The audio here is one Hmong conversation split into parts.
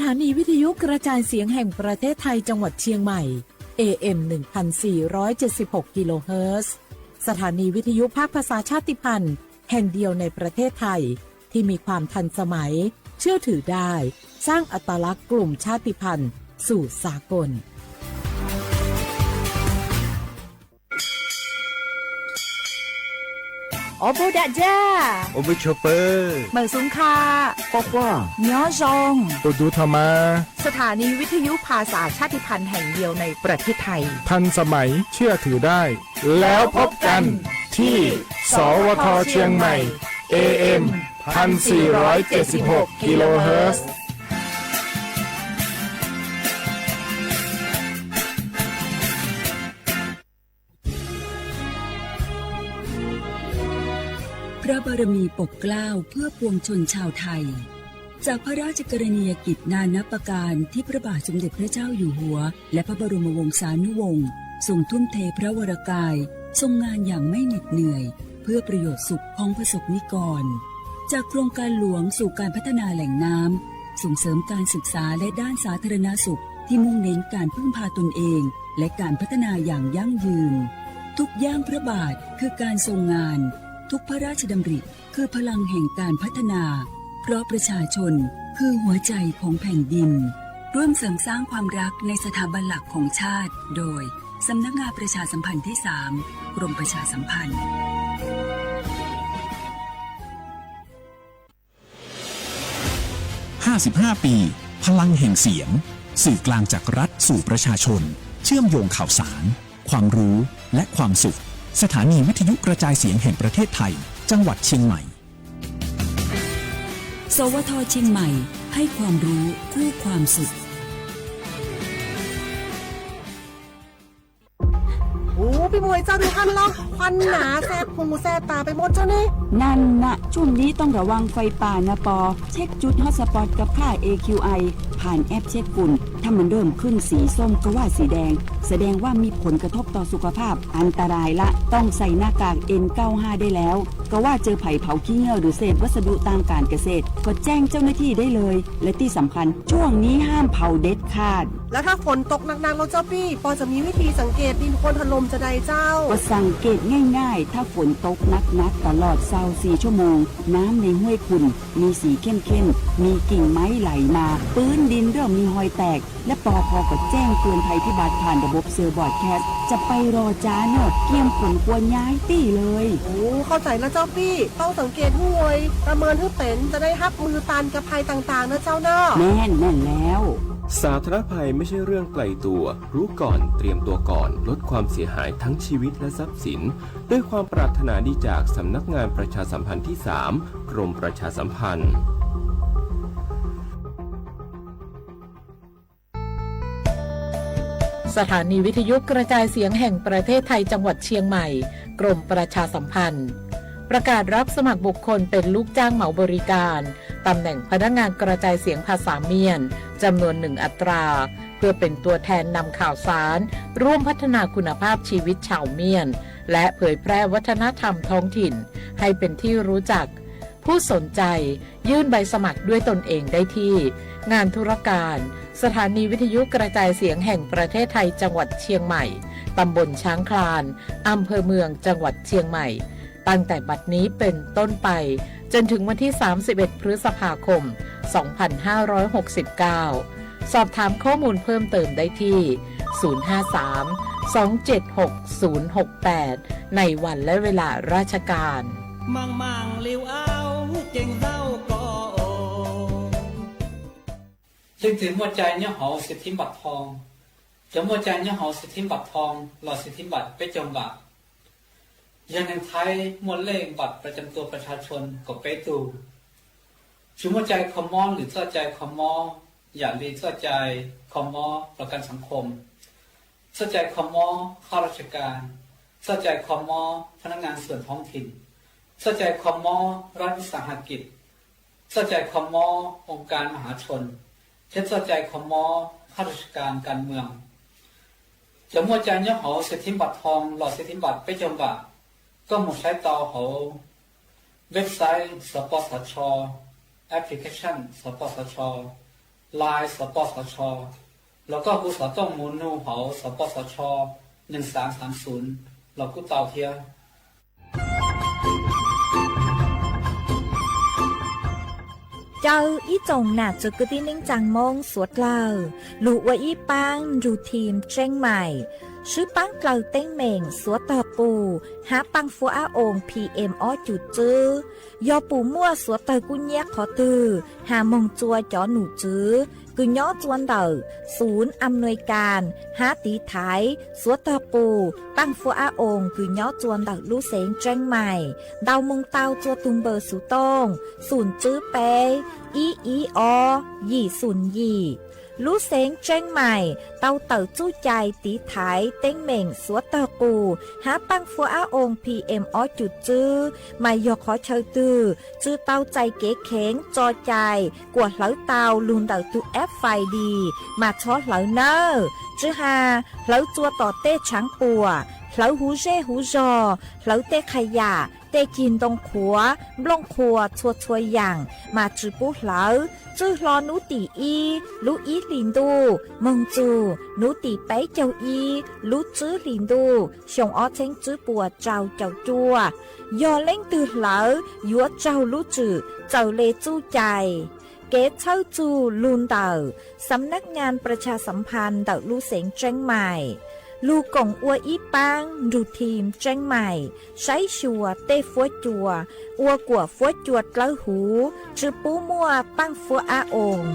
สถานีวิทยุกระจายเสียงแห่งประเทศไทยจังหวัดเชียงใหม่ เอ เอ็ม หนึ่งพันสี่ร้อยเจ็ดสิบหก กิโลเฮิรตซ์ สถานีวิทยุภาคภาษาชาติพันธุ์แห่งเดียวในประเทศไทย ที่มีความทันสมัย เชื่อถือได้ สร้างอัตลักษณ์กลุ่มชาติพันธุ์สู่สากล Os puj dam ja, os puj chua pawg, meem xoo kha, quaj quaj, nyob zoo, tus tus tha mas. สถานีวิทยุภาษาชาติพันธุ์แห่งเดียวในประเทศไทย ทันสมัย เชื่อถือได้ แล้วพบกันที่ สวท เชียงใหม่ เอ เอ็ม พันสี่ร้อยเจ็ดสิบหก กิโลเฮิรตซ์ พระบารมีปกเกล้าเพื่อปวงชนชาวไทย จากพระราชกรณียกิจนานับประการที่พระบาทสมเด็จพระเจ้าอยู่หัว และพระบรมวงศานุวงศ์ทรงทุ่มเทพระวรกาย ทรงงานอย่างไม่เหน็ดเหนื่อย เพื่อประโยชน์สุขของประสบนิกร จากโครงการหลวงสู่การพัฒนาแหล่งน้ำ ส่งเสริมการศึกษาและด้านสาธารณสุขที่มุ่งเน้นการพึ่งพาตนเอง และการพัฒนาอย่างยั่งยืน ทุกย่างพระบาทคือการทรงงาน ทุกพระราชดำริคือพลังแห่งการพัฒนา เพราะประชาชนคือหัวใจของแผ่นดิน ร่วมเสริมสร้างความรักในสถาบันหลักของชาติ โดย สำนักงานประชาสัมพันธ์ที่สาม กรมประชาสัมพันธ์ ห้าสิบห้า ปี พลังแห่งเสียง สื่อกลางจากรัฐสู่ประชาชน เชื่อมโยงข่าวสาร ความรู้ และความสุข สถานีวิทยุกระจายเสียงแห่งประเทศไทย จังหวัดเชียงใหม่ สวท เชียงใหม่ ให้ความรู้คู่ความสุข Ub, peb mus ua zaj du hab los, khuam nas xes phoos xes tas peb mus tso ne. นั่นนะ ช่วงนี้ต้องระวังไฟป่านะปอ เช็คจุดฮอตสปอตกับค่า เอ คิว ไอ ผ่านแอปเช็คฝุ่น ถ้ามันเริ่มขึ้นสีส้มก็ว่าสีแดง แสดงว่ามีผลกระทบต่อสุขภาพ อันตรายละ ต้องใส่หน้ากาก เอ็น เก้าห้า ได้แล้ว ก็ว่าเจอไผเผาขี้เยี่ยวหรือเศษวัสดุทางการเกษตร ก็แจ้งเจ้าหน้าที่ได้เลย และที่สำคัญ ช่วงนี้ห้ามเผาเด็ดขาด แล้วถ้าฝนตกหนักๆ แล้วเจ้าปี้ ปอจะมีวิธีสังเกตดินโคลนถล่มจะใดเจ้า ก็สังเกตง่ายๆ ถ้าฝนตกหนักๆ ตลอดซาวสี่ชั่วโมง น้ำในห้วยขุ่นมีสีเข้มๆ มีกิ่งไม้ไหลมา พื้นดินเริ่มมีฮอยแตก และปอพอก็แจ้งเตือนภัยพิบัติผ่านระบบเซลล์บรอดแคสต์ จะไปรอจ้าเนอะ เกียมขนครัวย้ายตี้เลย Ub, เข้าใจแล้วเจ้าปี้ ต้องสังเกตห้วย ประเมินให้เป็น จะได้ฮับมือต้านกับภัยต่างๆ นะเจ้าเนอะ แม่น แม่นแล้ว สาธารณภัยไม่ใช่เรื่องไกลตัว รู้ก่อน เตรียมตัวก่อน ลดความเสียหายทั้งชีวิตและทรัพย์สิน ด้วยความปรารถนาดีจากสำนักงานประชาสัมพันธ์ที่สาม กรมประชาสัมพันธ์ สถานีวิทยุกระจายเสียงแห่งประเทศไทยจังหวัดเชียงใหม่ กรมประชาสัมพันธ์ ประกาศรับสมัครบุคคลเป็นลูกจ้างเหมาบริการ ตำแหน่งพนักงานกระจายเสียงภาษาเมียน จำนวนหนึ่งอัตรา เพื่อเป็นตัวแทนนำข่าวสาร ร่วมพัฒนาคุณภาพชีวิตชาวเมียน และเผยแพร่วัฒนธรรมท้องถิ่น ให้เป็นที่รู้จัก ผู้สนใจยื่นใบสมัครด้วยตนเองได้ที่ งานธุรการ สถานีวิทยุกระจายเสียงแห่งประเทศไทยจังหวัดเชียงใหม่ ตำบลช้างคลาน อำเภอเมืองจังหวัดเชียงใหม่ ตั้งแต่บัดนี้เป็นต้นไป จนถึงวันที่ สามสิบเอ็ด พฤษภาคม สองพันห้าร้อยหกสิบเก้า สอบถามข้อมูลเพิ่มเติมได้ที่ ศูนย์ห้าสาม สองเจ็ดหก ศูนย์หกแปด ในวันและเวลาราชการ Leej twg muaj cai nyob hauv xwm thib npam thoo? Cov muaj cai nyob hauv xwm thib npam thoo los xwm thib npam peb caug npam, yog neeg Thaib muaj lej npam pras cam tua pras tsha tshua kaum peb tug. Tsis muaj cai kho mob lwm txoj cai kho mob, yam li txoj cai kho mob pras kam xav khom, txoj cai kho mob khab raj tsha kas, txoj cai kho mob pha nab ngas xuam thoob thim, txoj cai kho mob rab ib xas ha kim, txoj cai kho mob oo kas ma hav tshua, thiab txoj cai kho mob khab raj tsha kas kas moos. Cov muaj cai nyob hauv xwm thib npam thoo los xwm thib npam peb caug npam, koj mus saib tau hauv website xov pos xov tsho, application xov pos xov tsho, Line xov pos xov tho, los koj hu xov tooj mus nug hauv xov pos xov tho neeg xav xav xun los kuj tau thiab. Caw ib tsoom nam txiv kwv tij neej tsaa Moob suav dlawg lug ua ib paab nrug thim Tseeb Maim, swb paab dlawg teeb meem suav tawg qus hab paaj fuab ab oos P M ob cum tswb. Yog pum muaj suav tawg kub nyab qhov twg has moog tsua cov num tswv kws nyob tsua ntawm xun am nuis kas hab tiv thaiv suav tawg qus paaj fuab ab oos kws nyob tsua ntawm lub xeev Tseeb Maim ntau moog tau tsua tug npawb xuv tooj xum tswb peb ib ib ob yim xum yim. Lub xeev Tseeb Maim tau tawm txuj cai tiv thaiv teeb meem suav tawg qus hab paaj fuab ab oos P M ob cum tswb, mas yog qhov chaw twg tsi tau txais kev kheev tso cai kuas hlawv tau lug ntawm tug F I D mas txhob hlawv nawb. Tsi has hlawv tsua tom tej tshaav puam, hlawv huv zej huv zog, hlawv tej qha yam, tej cig ntoo qhuav, nplooj qhuas txhua txhua yaam mas tsi pub hlawv. Txwj hlo nub tim ib lub ib hlis ntuj moog txug nub tim peb caug ib lub tswb hlis ntuj xyoo ob txheeb tswb puas rau caum cuaj. Yog leej twg hlawv yuav raug lub tswm txawm le txuj cai. Kev txhawb txug lug ntawm Xam Nab Nyaa Pras Tshas Xam Phas ntawm lub xeev Tseeb Maim, lug koom ua ib paab nrug thim Tseeb Maim saib xyuas tej fuab cua, ua kuam fuab cua dlawb huv, tsi pub muaj paaj fuab ab oos.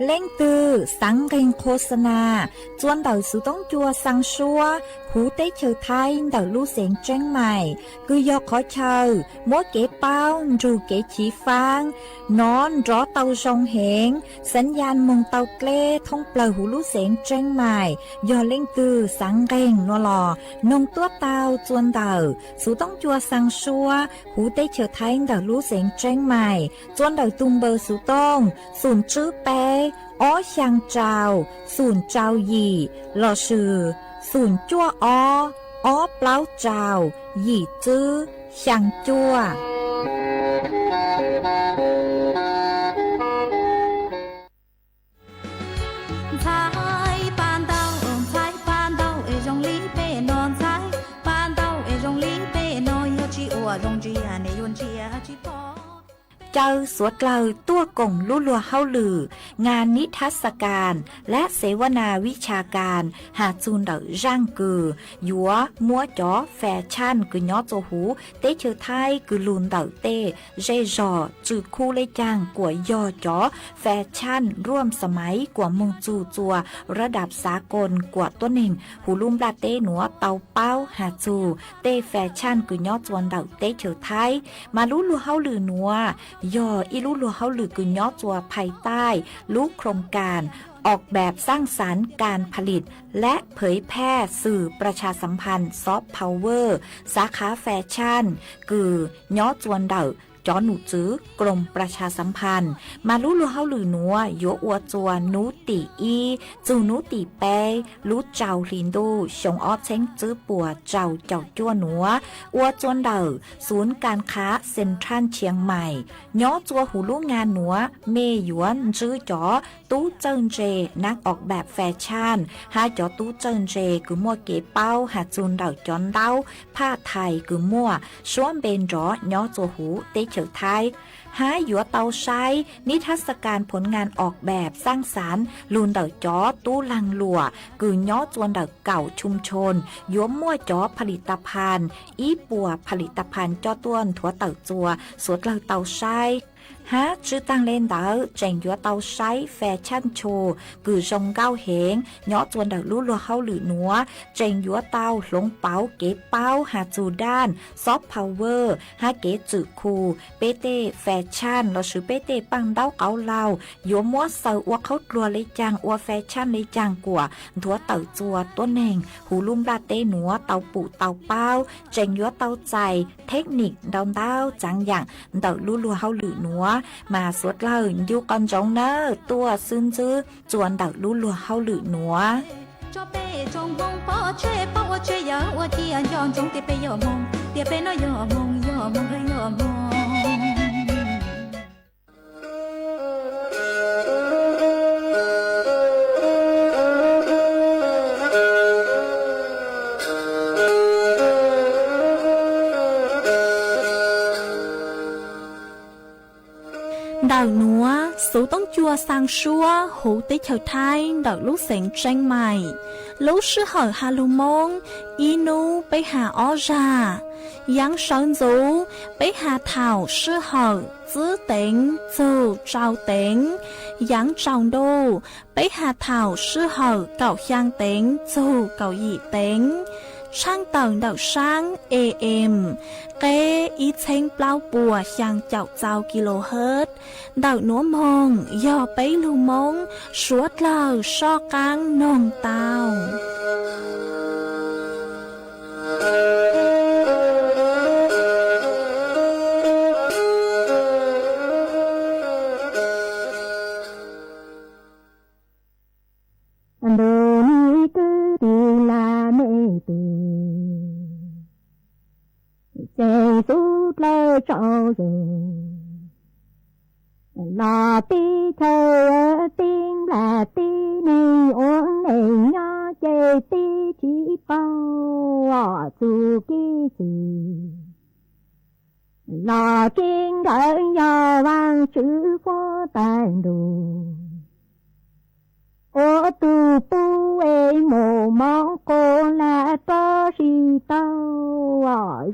Leej twg xaav nqeeg qhua xa nas tsua ntawm xuv toob cua xaa suab huv teb chaws Thaib ntawm lub xeev Tseeb Maim, kws yog qhov chaw muab kev paub nrug kev chiv faab nov nrov tau zoo heev, xav yas moog tau dleb thoob plawg huv lub xeev Tseeb Maim. Yog leej twg xaav nqeeg nua los noog tuab tau tsua ntawm xuv toob cua xaa suab huv teb chaws Thaib ntawm lub xeev Tseeb Maim, tsua ntawm tug npawb xuv tooj xum tswb peb ob xyaa rau xum rau yim lossis xum cuaj ob ob plaub rau yim tswb xyaa cuaj. Caw suav dlawg tuaj koom lub luag hauj lwm ngas nib thab xa kas lab xev vaj nas vij tshas kas has txug ntawm zaaj kws yuav muab cov fas tshaaj kws nyob tsua huv teb chaws Thaib kws lug ntawm tej zej zog tswm khu le caag kuas yog cov fas tshaaj ruam xa maiv kuas moog txug tsua rab dam xav koos kuas tuab neeg huv lub nplaj teb nuav tau paub has txug tej fas tshaaj kws nyob tsua ntawm teb chaws Thaib. Mas lub luag hauj lwm nuav yog ib lub luag hauj lwm kws nyob tsua phais taij lub โครงการออกแบบสร้างสรรค์การผลิตและเผยแพร่สื่อประชาสัมพันธ์ soft power สาขาแฟชั่น kws nyob tsua ntawm cov num tswv กรมประชาสัมพันธ์. Mas lub luag hauj lwm nuav yuav ua tsua nub tim ib txug nub tim peb lub rau hli ntuj xyoo ob txheeb tswb puas rau caum cuaj nuav, ua tsua ntawm xub kas khav Central Chiang Mai. Nyob tsua huv lub ngas nuav mej yuav ntsib cov tub txawj ntse นักออกแบบแฟชั่น hab cov tub txawj ntse kws muaj kev paub has txug ntawm cov ntaub phaj thais kws muaj suab npe nrov nyob tsua huv teb chaws Thaib, hab yuav tau saib nib thab xa kas ผลงานออกแบบสร้างสรรค์ lug ntawm cov tub laag luam kws nyob tsua ntawm kaum ชุมชน yuav muaj cov ผลิตภัณฑ์ ib puas ผลิตภัณฑ์ coj tuaj nthuav tawm tsua suav dlawg tau saib. Hab tsi taag le ntawd tseem yuav tau saib fas tshaaj tshu kws zoo nkauj heev nyob tsua ntawm lub luag hauj lwm nuav, tseem yuav tau hloov pauv kev paub has txug daj soft power hab kev tswm khu peb tej fas tshaaj lossis peb tej paaj ntaub qauv laug yuav muab xaws ua qhaub dluag le caag, ua fas tshaaj le caag kuas nthuav tawm tsua tuab neeg huv lub nplaj teb nuav tau pum tau paub. Tseem yuav tau txais thej nik ntau ntau tsav yaam ntawm lub luag hauj lwm nuav, mas suav dlawg ncu qhov ntsoov nawb tuaj xwb ntsib tsua ntawm lub luag hauj lwm nuav. Tso peb tsoom Hmoob pov tseg pab ua tshwj yawm ua cia nco ntsoov tias peb yog Hmoob, tias peb no yog Hmoob, yog Hmoob, yog Hmoob. Ntawm nuav xuv toob cua xaa suab huv teb chaws Thaib ntawm lub xeev Tseeb Maim. Lub sij hawm has lug Moob, ib nub peb has ob zag. Yaav sawv ntxuv, peb has thaum sij hawm txwb teev txug tsau teev. Yaav tsaus ntuj, peb has thaum sij hawm kaum xyaa teev txug kaum yim teev. Tshaaj tawm ntawm saab A M, qeb ib txheeb plaub puas xyaa caum txau kilohertz. Ntawm nuav moog yog peb lug Moob suav dlawg soj qaab noog tau. Ntuj nim kwv tij laj mej teb, xeeb xub dlawg tsaus ze, los teb chaws teb nplaj teb neeg ua neej nyob ces teb tsis paub txuj kev txwv. Los kev nkawd yog Vaajtswv huab tais ntuj, ua tug pub es muaj moov quas lag rov sib tau,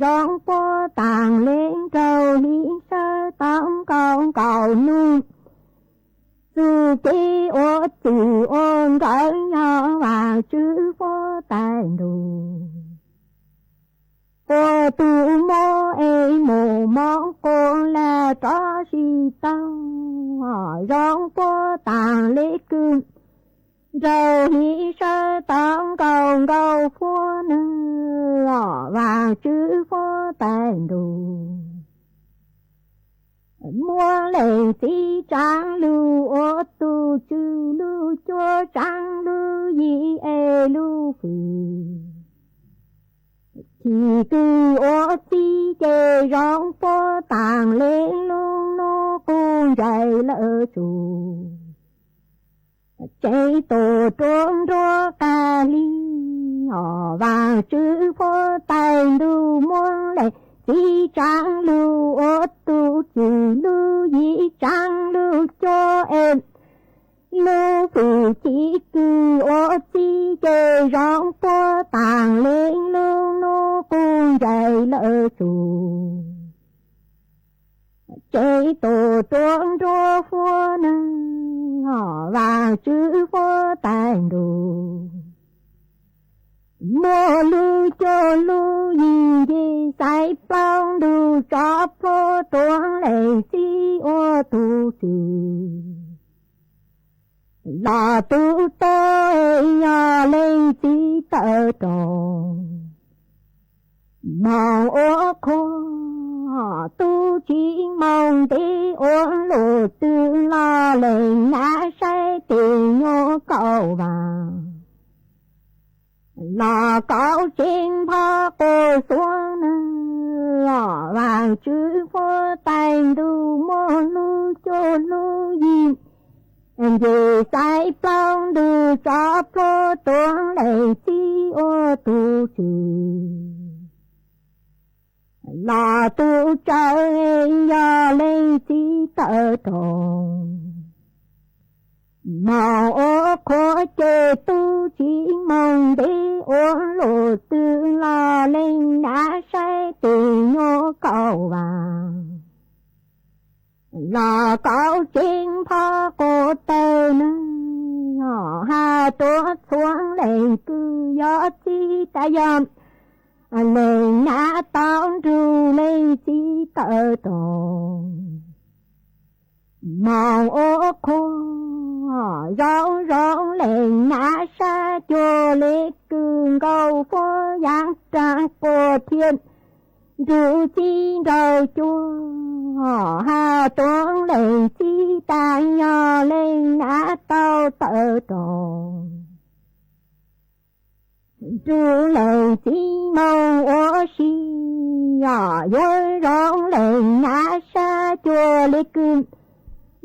zoo puab taag le nraug hli sawv tau nkaus nkaus nub. Txuj kev ua txwv ua nkawd yog Vaajtswv huab tais ntuj, ua tug muab es muaj moov quas lag rov sib tau, zoo puab taag le kws nraug hli sawv tau nkaus nkaus huab nub, Vaajtswv huab tais ntuj. Muab leej txiv tsaav lug ua tug tswv lug cuab tsaav lug yim es lug fwm. Chim kws ua txiv ces zoo puab taag le lub nub quas ntsais lawm tsuj. Tsev tuam ruam nruab qab hli, Vaajtswv huab tais ntuj muab leej txiv tsaav lug ua tug tswv lug yim tsaav lug cuab es lug fwm. Chim kws ua txiv ces zoo puab taag le lub nub quas ntsais lawm tsuj. Tsev tuam ruam nruab huab nub, Vaajtswv huab tais ntuj. Muaj lub cuaj lub yim nce xaiv plaub ntug tsov plhuav tuav leej txiv ua tug tswv. Los tug tuab yog leej txiv tawm rau. Moog ua qhua tub tsis moog ntev ua luj twg los leej nam saib tes nyuam kaum vaag. Los kaum tsev npho quas xuav nub, Vaajtswv huab tais ntuj muaj lub cuaj lub yim nce xaiv plaub ntug tsov plhuav tuav leej txiv ua tug tswv. Los tug tsawv yog leej txiv tawm rau. Moog ua qhua ces tub tsis moog ntev ua luj twg los leej nam saib tes nyuam kaum vaag. Los kaum tsev npho quas tawg nub, has rua txhua leej kws yog txiv tas yog leej nam tau nrug leej txiv tawm rau. Moog ua qhua zoo zoo leej nam sab cuag le kws nkaus huab yaav raag quas thiab nrug txij nraug cuag, has rua leej txiv tas yog leej nam tau tawm rau. Rub leej txiv moo ua si, yuav zoo leej nam sab cua li kws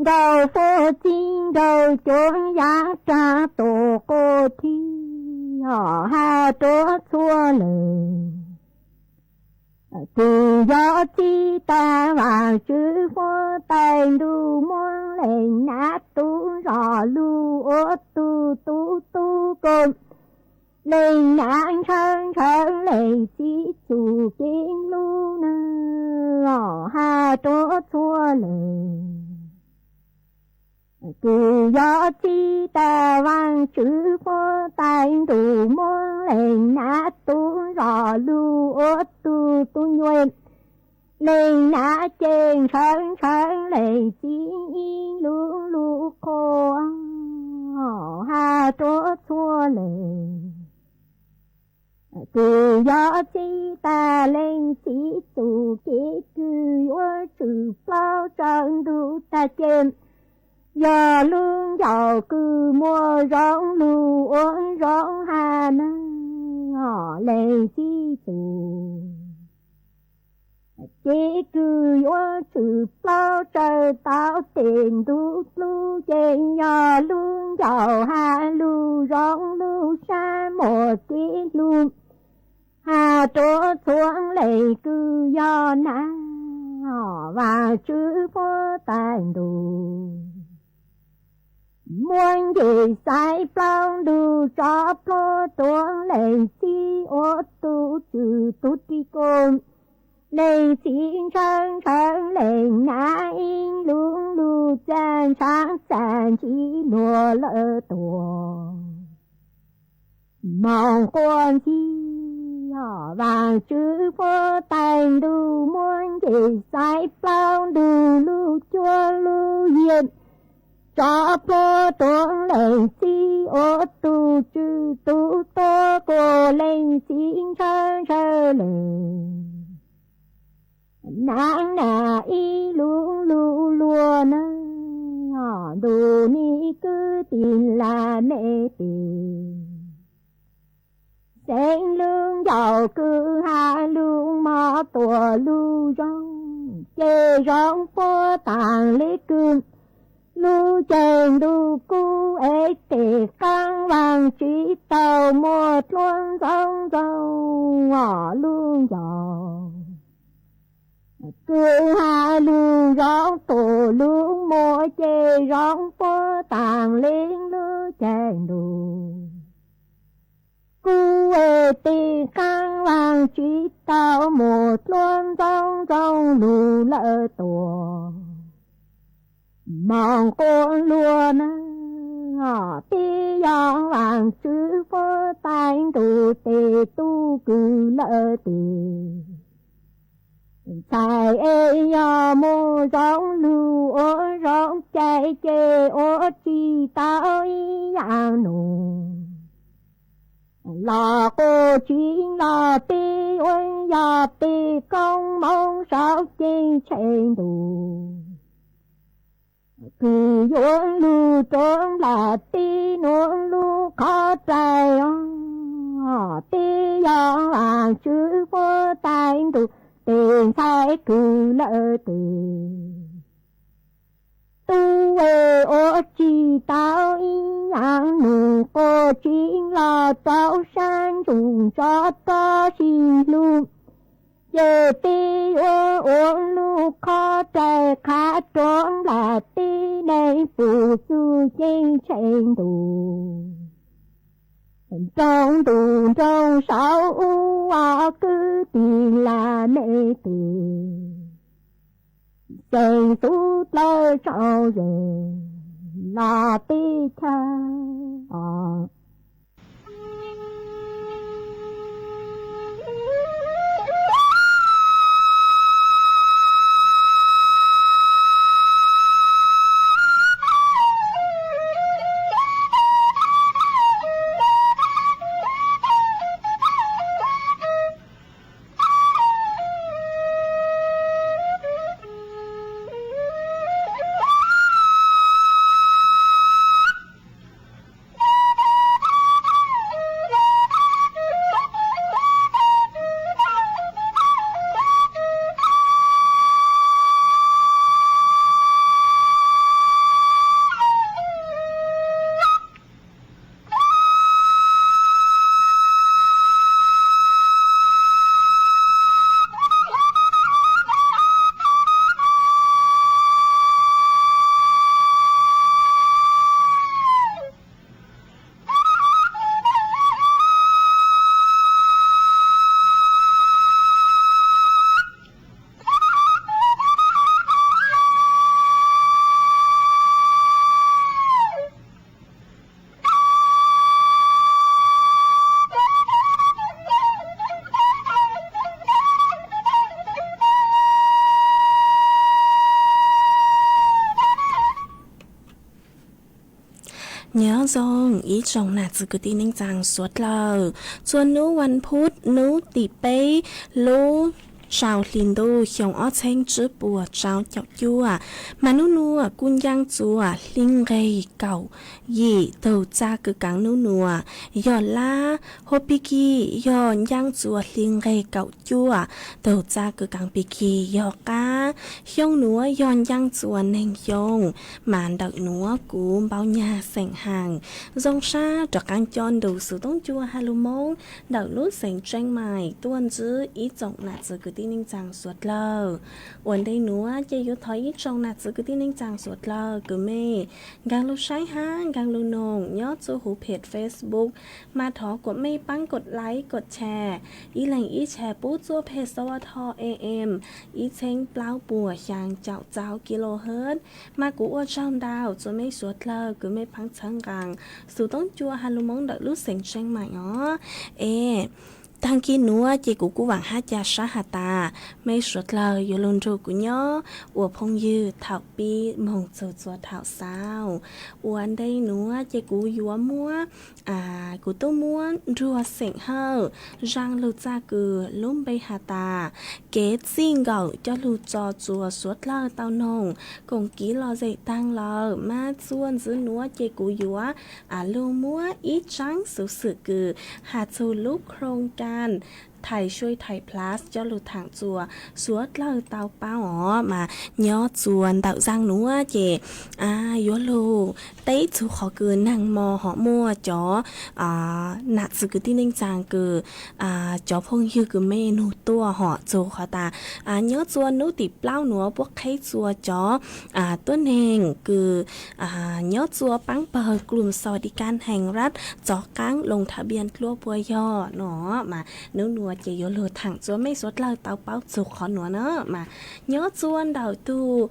nkaus fuab txij nraug cuab yam rag tus quas thib, hais rau txhua leej. Kws yog txij tas Vaajtswv huab tais ntuj muab leej nam tub zos lug ua tug tub tub ko, leej nam ntshaw ntshaw leej txiv txuj kev hlub na, hais rau txhua leej. Kws yog txij tas Vaajtswv huab tais ntuj muab leej nam tub zos lug ua tug tub nyuam, leej nam ces ntshaw ntshaw leej txiv ib lub lub qhua, hais rau txhua leej. Kws yog txij tas leej txiv txuj kev kws yuav tsum plaub tsawv ntuj tag ces, yog lub ncauj kws muaj zoo lug ua zoo hais na, leej txiv txuj kev kws yuav tsum plaub tsawv tau tes ntuj dlub ces yog lub ncauj hais lug zoo lug sab muaj kev hlub, hais rau txhua leej kws yog nam Vaajtswv huab tais ntuj. Muab ncej xaiv plaub ntug tso plhuav rua leej txiv ua tug tswv tug ri ko, leej txiv ntshaw ntshaw leej nam ib lub lub txaj ntshav txaj ntsig luag lawm tuaj. Moos quas ntxhib, Vaajtswv huab tais ntuj muab ncej xaiv plaub ntug lub cuab lub yig tso plhuav rua leej txiv ua tug tswv tug tuab ko, leej txiv ntshaw ntshaw leej nam nam ib lub lub luag na, ntuj nim kwv tij laj mej tes. Xeeb lub ncauj kws hais lug mob tuaj lug zoo, ces zoo puab taag le kws lub caij ntuj kub es tes qaab vaaj tsi tau muaj dluab ntxoov ntxoo os lub ncauj. Kws hais lug zoo tuaj lug muaj ces zoo puab taag le lub caij ntuj kub es tes qaab vaaj tsi tau muaj dluab ntxoov ntxoo lug lawm tuaj. Moos quas luag na, peb yog Vaajtswv huab tais ntuj tes tub kws lawm tes. Ntxhais es yog muaj zoo lug ua zoo cai ces ua tsi tau ib yaam nug. Los quas tsi los peb ua yog peb koob moov saum ceeb tsheej ntuj. Kws yuav lug rua nplaj teb nuav lub qhov rais os, peb yog Vaajtswv huab tais ntuj tes ntxhais kws lawm tes. Tub es ua tsi tau ib yaam nug, quas tsi los rau sab ntsuj tso rov sib hlub. Ces peb yuav ua lub qhov rais qha rua nplaj teb neeg puj txug ceeb tsheej ntuj. Nroo ntuj nroo saum ub os kwv tij laj mej tes. Xeeb xub dlawb tsaus ze los peb chaw os. Nyob zoo ib tsoom nam txiv kwv tij neej tsaa suav dlawg, txhua nub vas phuv nub tim peb lub rau hli ntuj xyoo ob txheeb tsib puas rau caum cuaj, mas nub nuav kuj ncaaj txuas hli nqeg kaum yim tug txaj kws kaav nub nuav yog lab, hub pig kig yog ncaaj txuas hli nqeg kaum cuaj tug txaj kws kaav pig kig yog qab, xyoo nuav yog ncaaj txuas neeg xyoo, mas ntawm nuav kuv npau nyag xeem haas zoo sab rov qaab coj nrug xuv toob cua has lug Moob ntawm lub xeev Tseeb Mais tuaj ntsib ib tsoom nam txiv kwv tij neej tsaa suav dlawg. Ua ntej nuav ces yuav thov ib tsoom nam txiv kwv tij neej tsaa suav dlawg kws mej nkaag lug saib hab nkaag lug noog nyob txuj huv phem Facebook, mas thov kuas mej paab kod like kod share, ib leeg ib share pub txuj peg xov tho am ib txheeb plaub puas xyaa caum txau kilohertz. Mas kuv ua tsaug ntau txug mej suav dlawg kws mej pheej txhawb nqaa xuv toob cua has lug Moob ntawm lub xeev Tseeb Mais os. Es taag kig nuav ces kuv kuj vaam hab ca sab has tas mej suav dlawg yuav lug nrug kuv nyob ua phooj ywg thaum pib moog txug txua thaum xaus. Ua ntej nuav ces kuv yuav muab, kuv tub muab nruag xeem Hawj zaaj lug txaj kws lub npe has tas kev txij nkawm coj lug tso txuas suav dlawg tau noog koom kiv lom zem taag lawm. Mas txuas ntxiv nuav ces kuv yuav lug muab ib tsaab xuv xwm kws has txug lub โครงการ Thais Sui Thais Plus coj lug thaam txuas suav dlawg tau paub os. Mas nyob txuas ntawm zaaj nuav ces yuav lug teb txug qhov kws naag mo ho muaj cov nam txiv kwv tij neej tsaa kws cov phooj ywg kws mej nug tuaj hom txug qhov tas nyob txuas nub tim plaub nuav puab qheb txuas cov tuab neeg kws nyob txuas paab pawg กลุ่มสวัสดิการแห่งรัฐ txov qaab ลงทะเบียน dluab puas yog no. Mas nub nuav ces yuav lug thaam txuas mej suav dlawg tau paub txug qhov nuav na. Mas nyob txuas ntawm tug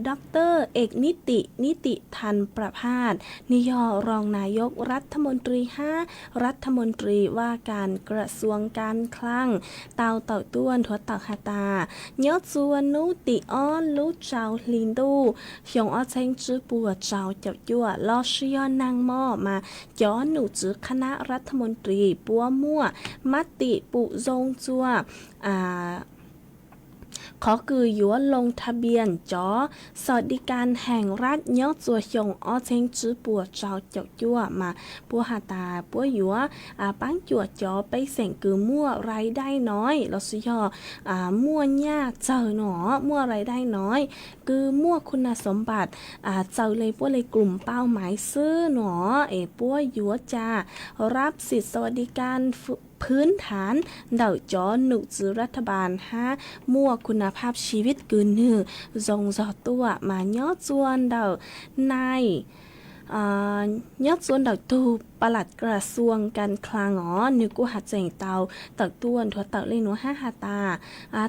ดร. เอกนิติ นิติธรรมประภาส nwg yog รองนายกรัฐมนตรี hab รัฐมนตรีว่าการ กระทรวงการคลัง tau tawm tuaj nthuav tawm has tas nyob txuas nub tim ob lub rau hli ntuj xyoo ob txheeb tsib puas rau caum cuaj lossis yog naag mo mas cov num tswv คณะรัฐมนตรี puab muaj mab tim pum zoo txuas qhov kws yuav ลงทะเบียน cov สวัสดิการแห่งรัฐ nyob txuas xyoo ob txheeb tsib puas rau caum cuaj mas puab has tas puab yuav paab cuam cov pej xeem kws muaj รายได้น้อย lossis yog muaj nyaj txawg no, muaj รายได้น้อย kws muaj คุณสมบัติ txawm le puab le กลุ่มเป้าหมาย xwb no, es puab yuav ca รับสิทธิ์สวัสดิการพื้นฐาน ntawm cov num tswv รัฐบาล hab muaj คุณภาพชีวิต kws nwg zoo zog tuaj. Mas nyob txuas ntawm nai, nyob txuas ntawm tug ปลัดกระทรวงการคลัง os, nwg kuj has txeem tau tawm tuaj nthuav tawm le nuav hab has tas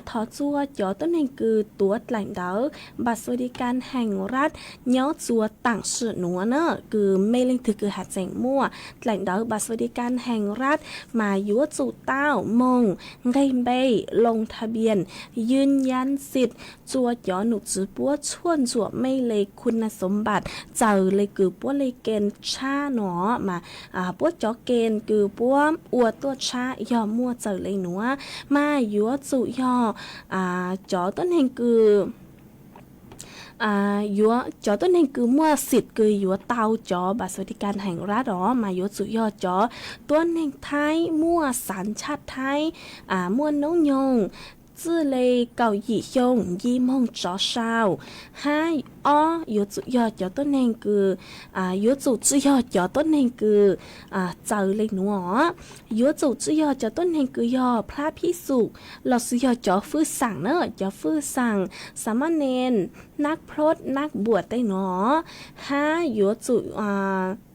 thov txuas cov tuab neeg kws tuav dlaim ntawv บัตรสวัสดิการแห่งรัฐ nyob txuas taam sim nuav na, kws mej leej twg kws has txeem muaj dlaim ntawv บัตรสวัสดิการแห่งรัฐ mas yuav tsum tau moog nqeg npe ลงทะเบียน ยืนยันสิทธิ์ txuas cov num tswv puab tshuaj ntxuam mej le คุณสมบัติ txawm le kws puab le เกณฑ์ tshab no. Mas puab cov เกณฑ์ kws puab ua tuaj tshab yog muaj txawm le nuav, mas yuav tsum yog cov tuab neeg kws yuav, cov tuab neeg kws muaj สิทธิ์ kws yuav tau cov บัตรสวัสดิการแห่งรัฐ os, mas yuav tsum yog cov tuab neeg Thaib muaj สัญชาติไทย, muaj noob nyoog txij le kaum yim xyoo nci moog tsov sau, hab ob yuav tsum yog cov tuab neeg kws, yuav tsum tsi yog cov tuab neeg kws txawm le nuav, yuav tsum tsi yog cov tuab neeg kws yog พระภิกษุ lossis yog cov fwj xaam na, cov fwj xaam สามเณร นักพรต นักบวช tej nuav, hab yuav tsum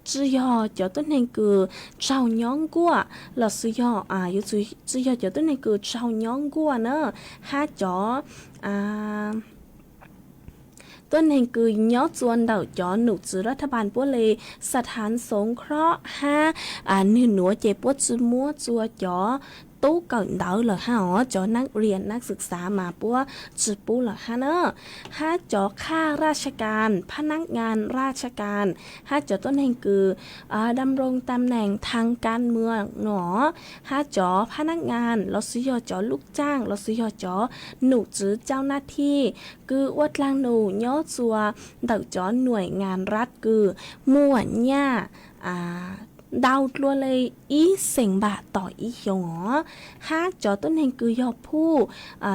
tsi yog cov tuab neeg kws raug nyob nkuaj lossis yog, yuav tsum tsi yog cov tuab neeg kws raug nyob nkuaj na, hab cov tuab neeg kws nyob txuas ntawm cov num tswv รัฐบาล puab le สถานสงเคราะห์ hab nwg nuav ces puab tsi muab txuas cov tub kawm ntawv lawm hab os, cov nab rias nab xwm xav mas puab tsi pub lawm hab na. Hab cov khaj raj tshaj kas, phab nab ngas raj tshaj kas, hab cov tuab neeg kws dam roos tam neem thaj kas mwam no, hab cov phab nab ngas lossis yog cov lub caaj lossis yog cov num tswv cau nab thij kws ua dlaag num nyob tsua ntawm cov nuam ngas raj kws muaj nyaj ntau dlua le ib xeem npam tom ib xyoos os. Hab cov tuab neeg kws yog phuj,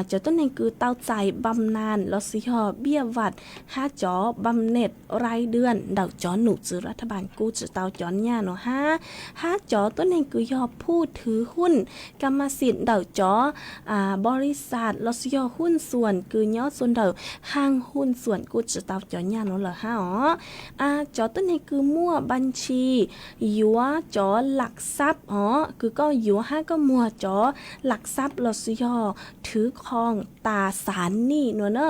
cov tuab neeg kws tau txais pam nas lossis yog npiaj vam, hab cov pam net rai dwm ntawm cov num tswv raj thab npas kuj tsi tau cov nyaj no hab. Hab cov tuab neeg kws yog phuj thwv huj, kas mas xim ntawm cov npau li xas lossis yog huj xuam kws nyob tsua ntawm haaj huj xuam kuj tsi tau cov nyaj no lawm hab os. Cov tuab neeg kws muaj npas ntshis yuav cov lam xab os, kws koj yuav hab koj muag cov lam xab lossis yog thwv khoom tas xav nij no na.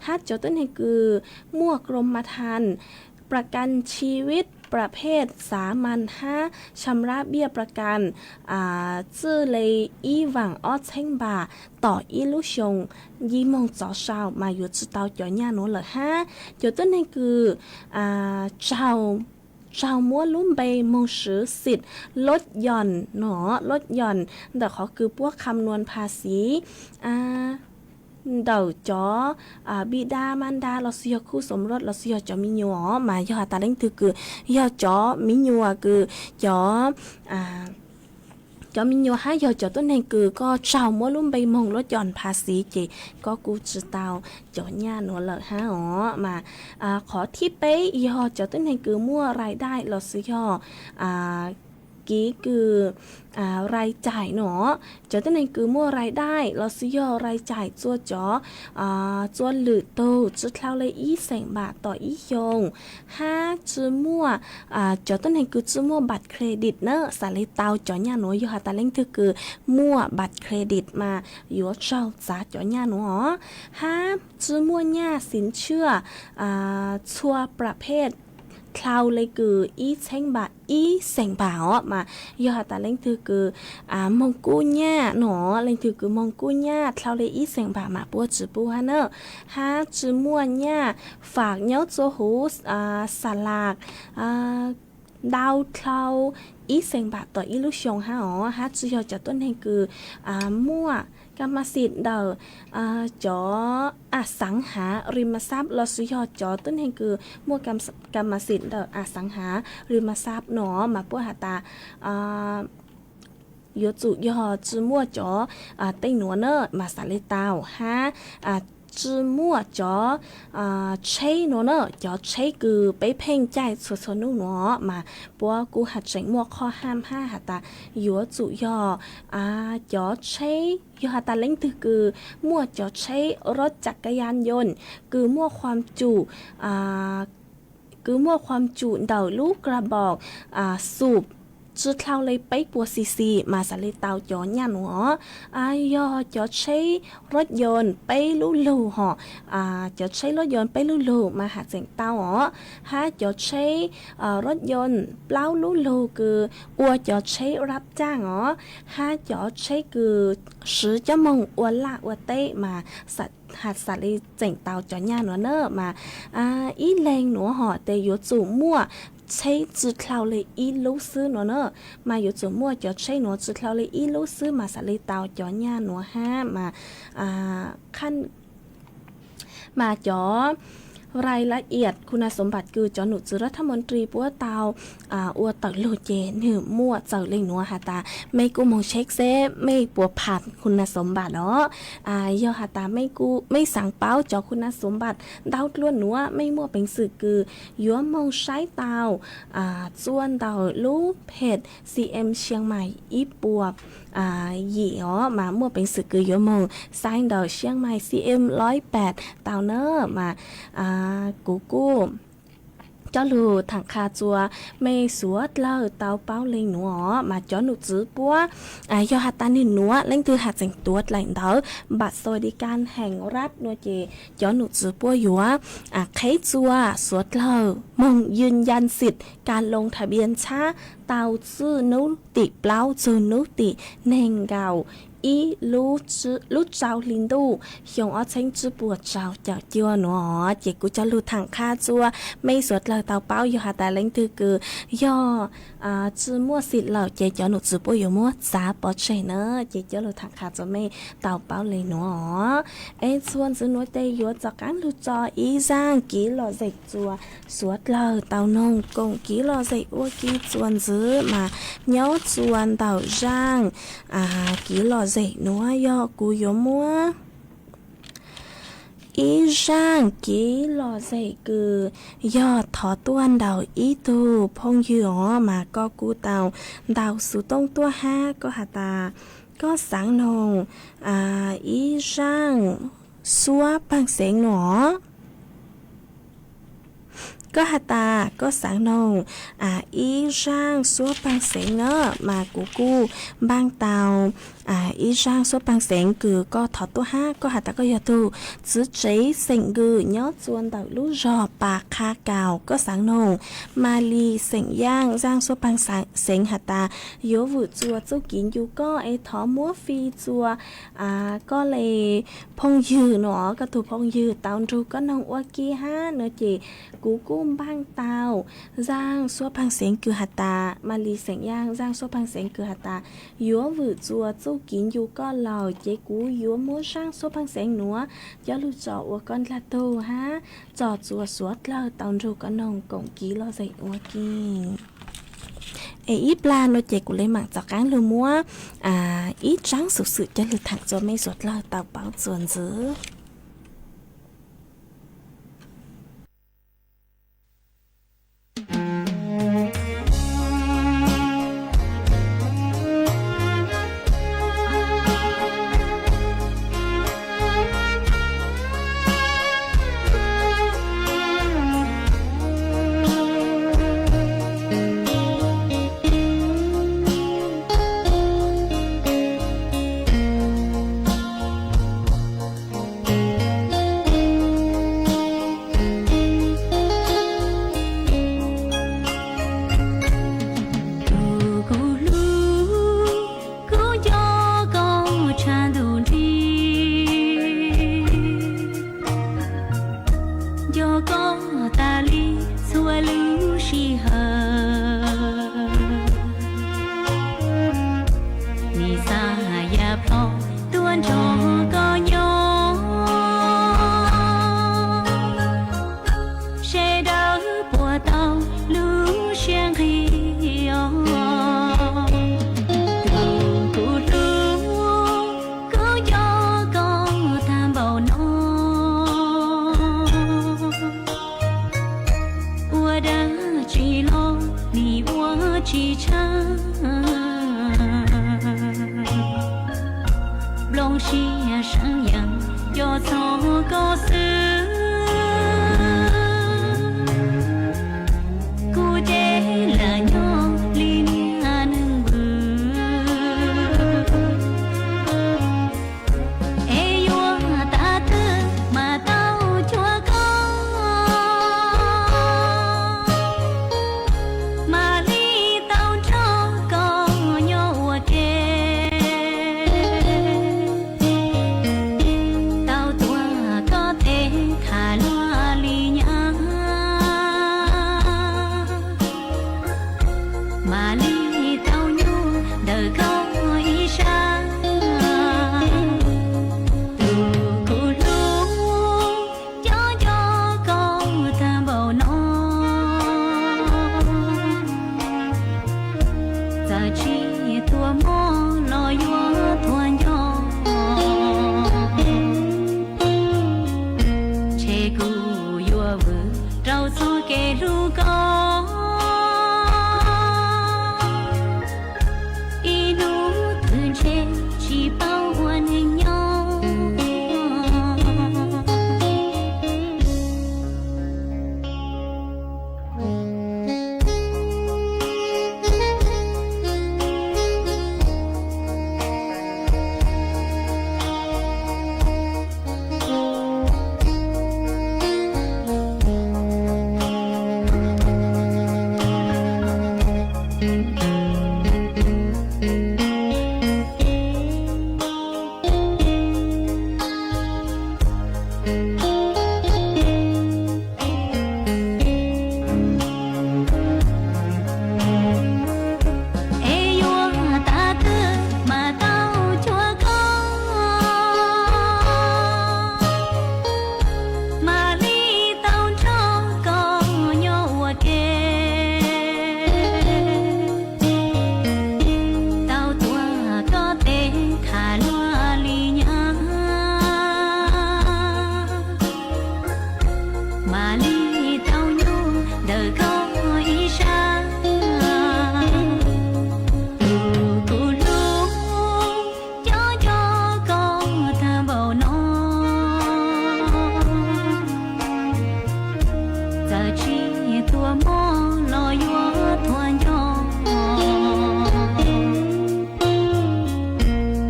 Hab cov tuab neeg kws muaj krom mas thas, pras kas tsi vib, pras phej xav mas hab sam rab npiaj pras kas txwj le ib vaam ob txheeb npam tom ib lub xyoos, yim moog txov sau mas yuav tsi tau cov nyaj nuav lawm hab. Cov tuab neeg kws tsaug muab lub npe moog swv xim lub yoos no, lub yoos ntawm qhov kws puab kham nuas phav xiv ntawm cov npis das mas das lossis yog khuj xom roj lossis yog cov me nyuam os, mas yog has tas leej twg kws yog cov me nyuam kws cov cov me nyuam hab yog cov tuab neeg kws koj tsaug muab lub npe moog lub yoos phav xiv ces koj kuj tsi tau cov nyaj nuav lawm hab os. Mas qhov thib peb yog cov tuab neeg kws muaj rai daj lossis yog kev kws rai cai no. Cov tuab neeg kws muaj rai daj lossis yog rai cai tsua cov tsua lwm tug tsi dlhau le ib xeem npam tom ib xyoos, hab tsi muaj, cov tuab neeg kws tsi muaj npam credit na xav le tau cov nyaj nuav. Yog has tas leej twg kws muaj npam credit mas yuav tsaug txav cov nyaj nuav os. Hab tsi muaj nyaj xiv tshuaj txhua pras phej dlhau le kws ib txheeb npam ib xeem npam os, mas yog has tas leej twg kws moog kub nyaj no, leej twg kws moog kub nyaj dlhau le ib xeem npam mas puab tsi pub hab na. Hab tsi muaj nyaj fam nyob tsua huv xa las ntau dlhau ib xeem npam tom ib lub xyoo hab os. Hab tsi yog cov tuab neeg kws muaj kas mas xim ntawm cov a xaav has ri mas xab lossis yog cov tuab neeg kws muaj kas mas xim ntawm a xaav has ri mas xab no mas puab has tas yuav tsum yog tsi muaj cov tej nuav na mas xav le tau hab tsi muaj cov tsheb nuav na, cov tsheb kws peb pheej caij txhua txhua nub nuav mas puab kuj has tseem muaj qhov ham hab has tas yuav tsum yog cov tsheb, yog has tas leej twg kws muaj cov tsheb roj cam kab yaj yoos kws muaj qhuam tsum kws muaj qhuam tsum ntawm lub kra npom xum tsi dlhau le peb puas xi xi mas xav le tau cov nyaj nuav os. Yog cov tsheb roj yoos peb lub lug hom, cov tsheb roj yoos peb lub lug mas has tseem tau os. Hab cov tsheb roj yoos plaub lub lug kws ua cov tsheb rab caaj os, hab cov tsheb kws swv coj moog ua laj ua teb mas has xav le tseem tau cov nyaj nuav na mas ib leeg nuav hom tes yuav tsum muaj tsheb tsi dlhau le ib lub xwb nuav na, mas yuav tsum muaj cov tsheb nuav tsi dlhau le ib lub xwb mas xav le tau cov nyaj nuav hab mas qha mas cov rai laj iam khu nas xov npam kws cov num txwv raj thab moos ris puab tau ua tawm lug ces nwg muaj txawm leej nuav has tas mej kuj moog tsheb seb mej puas pham khu nas xov npam os. Yog has tas mej xaav paub cov khu nas xov npam ntau dlua nuav mej muaj peev xwm kws yuav moog saib tau tsua ntawm lub phem C M Xiang Mai ib puas yim os, mas muaj peev xwm kws yuav moog saib ntawm Xiang Mai C M loj pam tau na mas kuv kuj coj lug tham qha txug mej suav dlawg tau paub le nuav, mas cov num txwv puab yog has tas nwg nuav leej twg has tseem tuav dlaim ntawv npam xo di ka heem rab nua ces cov num txwv puab yuav qheb txuas suav dlawg moog ywj yan xim kas loo thas bias ntshab tau txij nub tim plaub txug nub tim neeg nkaum ib lub rau hli ntuj xyoo ob txheeb tsib puas rau caum cuaj nuav. Ces kuv coj lug tham qha txug mej suav dlawg tau paub, yog has tas leej twg kws yog tsi muaj xim lawm ces cov num txwv puab yuav muab txav pov tseg na. Ces coj lug tham qha txug mej tau paub le nuav. Es txuas ntxiv nuav ces yuav rov qaab lug tso ib zaaj kiv lom zem txuas suav dlawg tau noog koom kiv lom zem ua ke txuas ntxiv mas nyob txuas ntawm zaaj kiv lom zem nuav yog kuv yuav muab ib zaaj kiv lom zem kws yog thov tuaj ntawm ib tug phooj ywg os, mas koj kuj tau ntaus xuv tooj tuaj hab koj has tas koj xaav noog ib zaaj suab paag xeev no. Koj has tas koj xaav noog ib zaaj suab paag xeev na, mas kuv kuj npaaj tau ib zaaj suab paag xeev kws koj thov tuaj hab koj has tas koj yog tug txiv tsev xeem Nkws nyob txuas ntawm lub zog Pas Qha Kaus, koj xaav noog Mas Lis xeem Yaaj zaaj suab paag xeev has tas yuav vwm txuas txuj kiv ncu koj es thov muab fij txuas koj le phooj ywg no, koj tug phooj ywg tau nrug koj noog ua ke hab no ces kuv kuj npaaj tau zaaj suab paag xeev kws has tas, Mas Lis xeem Yaaj zaaj suab paag xeev kws has tas yuav vwm txuas txuj kiv ncu koj lawm ces kuv yuav muab zaaj suab paag xeev nuav coj lug tso ua koj ndlag tug hab tso txuas suav dlawg tau nrug koj noog koom kiv lom zem ua ke. Es ib plag no ces kuv le maam rov qaab lug muab ib tsaab xuv xwm coj lug thaam txug mej suav dlawg tau paub txuas ntxiv. Tus kuv hlub, kuv nco koj tshaj ntuj nrig, nco koj tas li txhua lub sij hawm. Nim xav ya plho tuaj nrog koj nyob, seb dawb puas tau lub siab nqig os. Tus kuv hlub, kuv nco koj tag npaum no, ua dab tsi los nim ua tsis tshaj. Nplooj siab seev yees nco txog koj xwb, kuv ces lam nyob li niag neeg vwm, es yuav tas twg mas tau cuag koj, mam li tau nrog koj nyob ua ke. Tau tuav koj tes tham luag li nyab, mam li tau nyuaj ntawm koj ib sab. Tus kuv hlub, nco nco koj tag npaum no, txawm tsis tuav mob los yuav tuag nco, ntshe kuv yuav vwm rau txoj kev hlub koj, ib hnub twg ntshe tsis paub ua neeg nyob. Tsis tuaj mob los yuav thuam nco,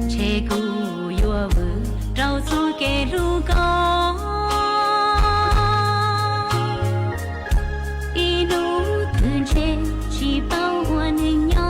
ntshe kuv yuav vwm rau txoj kev hlub koj. Ib hnub twg ntshe tsis paub ua neeg nyob.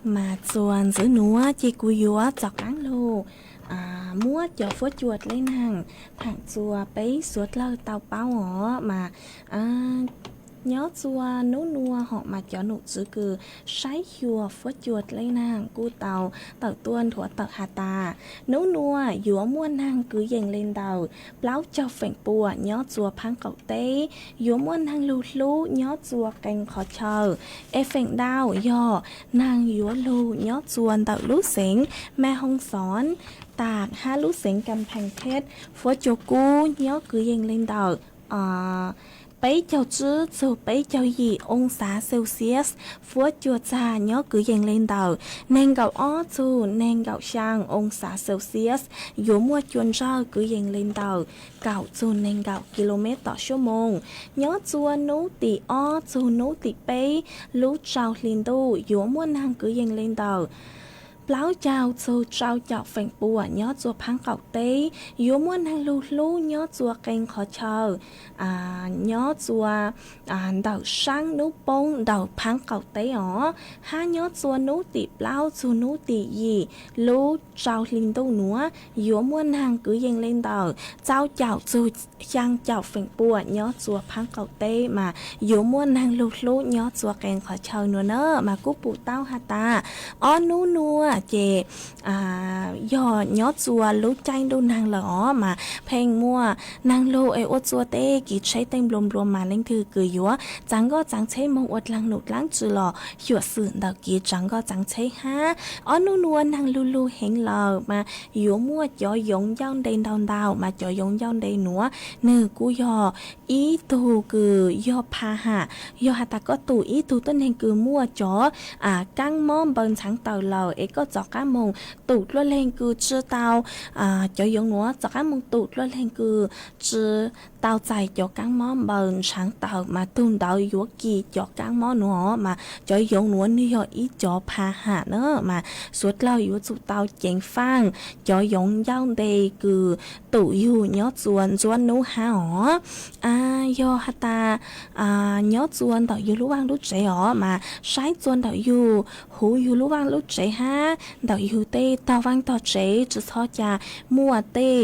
Mas txuas ntxiv nuav ces kuv yuav rov qaab lug muab cov fuab cua dleb naag thaam txug peb suav dlawg tau paub os. Mas nyob txug nub nuav hom mas cov nom tswv kws saib xyuas fuab cua dleb naag kuj tau tawm tuaj nthuav tawm has tas, nub nuav yuav muaj naag kwv yees le ntawm plaub caug feem pua nyob txug phaab qaum teb, yuav muaj naag lug hlub nyob txug qee qhov chaw, es feem ntau yog naag yuav lug nyob txug ntawm lub xeev Mej Hoo Xoov taag hab lub xeev Kam Pheej Theb. Fuab cua kub nyob kwv yees le ntawm peb caug tsib txug peb caug yim oo xav Celsius. Fuab cua txag nyob kwv yees le ntawm neeg nkaum ob txug neeg nkaum xyaa oo xav Celsius. Yuav muaj cua ntsawg kwv yees le ntawm kaum txug neeg nkaum kilomev tom suab moos. Nyob txug nub tim ob txug nub tim peb lub rau hli ntuj yuav muaj naag kwv yees le ntawm plaub caug txug rau caum feem pua nyob txug phaab qaum teb. Yuav muaj naag lug hlub nyob txug qee qhov chaw nyob txug ntawm saab nub poob ntawm phaab qaum teb os. Hab nyob txug nub tim plaub txug nub tim yim lub rau hli ntuj nuav yuav muaj naag kwv yees le ntawm rau caum txug xyaa caum feem pua nyob txug phaab qaum teb, mas yuav muaj naag lug hlub nyob txug qee qhov chaw nuav na. Mas kuj pum tau has tas ob nub nuav ces yog nyob txug lub caij ntuj naag lawm os, mas pheej muaj naag lug es ua txug tej kev tsheb tej nplua nplua mas leej twg kws yuav txaav nkoj txaav tsheb moog ua dlaag num dlaab tsi los xyuam xim ntawm kev txaav nkoj txaav tsheb hab. Ob nub nuav naag lug lug heev lawm mas yuav muaj cov yoov ncauj nte ntau ntau, mas cov yoov ncauj nte nuav nwg kuj yog ib tug kws yog pha ham. Yog has tas koj tum ib tug tuab neeg kws muaj cov kaab mob npaws ntshaav tawm lawm es koj rov qaab moog tum dluab leeg kws tsi tau, cov yoov nuav rov qaab moog tum dluab leeg kws tsi tau txais cov kaab mob npaws ntshaav tawm, mas tug ntawd yuav kis cov kaab mob nuav. Mas cov yoov nuav nwg yog ib cov pha ham na, mas suav dlawg yuav tsum tau ceev faaj cov yoov ncauj nte kws tum yug nyob txug ntsuab nub hab os. Yog has tas nyob txug ntawm yug lub vaaj lub tsev os, mas saib txug ntawm yug huv yug lub vaaj lub tsev hab ntawm yug tej tog vaaj tog tsev tsi txhob ca muaj tej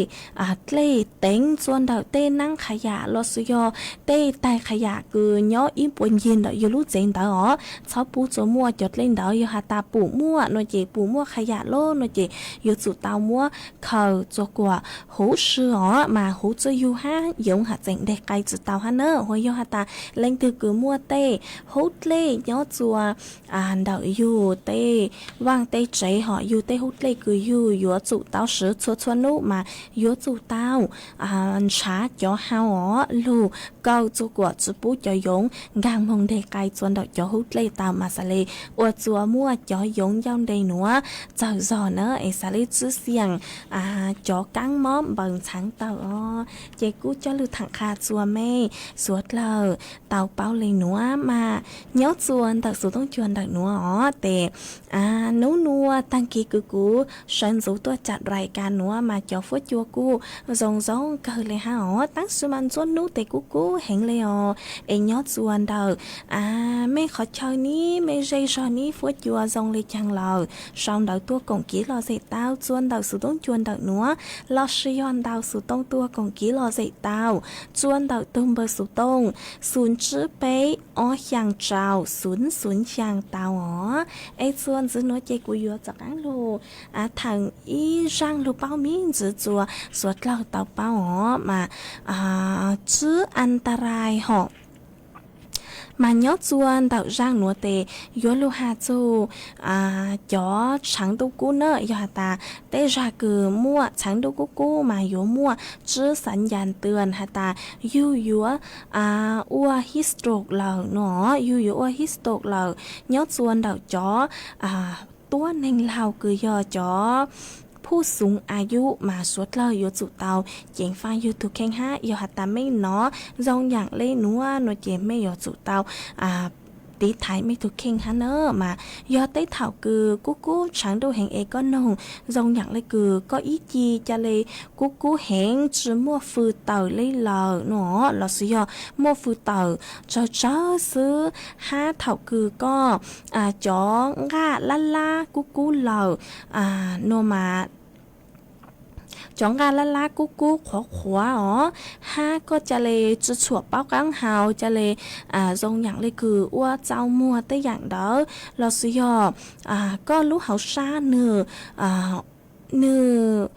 dlej teev txug ntawm tej naab qhov yam los sis yog tej tais qhov yam kws nyob ib puas ncig ntawm yus lub tsev ntawd os, txhob pub txua muaj cov dlej ntawd. Yog has tas pum muaj no ces pum muaj qhov yam loj no ces yuav tsum tau muab khaws txua kuam huv si os, mas huv txua yug hab yoov has tseem ntes qai tsi tau hab na. Hos yog has tas leej twg kws muaj tej hub dlej nyob txua ntawm yug tej vaaj tej tsev hom yug tej hub dlej kws yug yuav tsum tau swv txhua txhua nub mas yuav tsum tau ntshav cov hau os, lug kaw txua kuam tsi pub cov yoov nkaag moog ntes qai txua ntawm cov hub dlej tau mas xav le ua txua muaj cov yoov ncauj nte nuav txawg zog na es xav le tswb xiam cov kaab mob npaws ntxhaav tawm os. Ces kuj coj lug thaam qha txua mej suav dlawg tau paub le nuav mas nyob txua ntawm xuv tooj cua ntawm nuav os tes nub nuav taag kis kws kuv sawv ntxuv tuaj cam rais kas nuav mas cov fuab cua kuj zoo zoo kawg le hab os, tab sis mas ntxuav nub tes kuj kub heev le os. Es nyob txua ntawm mej qhov chaw nib mej zej zog nib fuab cua zoo le caag lawm sau ntawv tuaj koom kiv lom zem tau txua ntawm xuv tooj cua ntawm nuav los sis yog ntau xuv tooj tuaj koom kiv lom zem tau txua ntawm tug npawb xuv tooj xum tsib peb ob xyaa rau xum xum xyaa tau os. Es txua ntxiv nuav ces kuv yuav rov qaab lug thaam ib zaaj lug paub mib ntxiv txua suav dlawg tau paub os mas tswb an ta rai hom mas nyob txua ntawm zaaj nuav tes yuav lug has txug cov tshaav ntuj kub na. Yog has tas tej zag kws muaj tshaav ntuj kub kub mas yuav muaj tswb xav ncas twag has tas yug yuav ua heat stroke lawm no, yug yuav ua heat stroke lawm. Nyob txua ntawm cov tuab neeg laug kws yog cov phuj xum a yub mas suav dlawg yuav tsum tau ceev faaj yug tug kheej hab. Yog has tas mej nov zoo yaam le nuav no ces mej yuav tsum tau tiv thaiv mej tug kheej hab na. Mas yog tej thaum kws kub kub tshaav ntuj heev es koj noog zoo yaam le kws koj ib ci ca le kub kub heev tsi muaj fws tawm le lawm no los sis yog muaj fws tawm tsawg tsawg xwb hab thaum kws koj cov nqaj lab lab kub kub lawm no mas cov nqaj lab lab kub kub qhuav qhuav os hab koj ca le tsi tshuam paub qaab hau ca le zoo yaam le kws ua txau muag tej yaam ntawd los sis yog koj lub hauv sab nwg nwg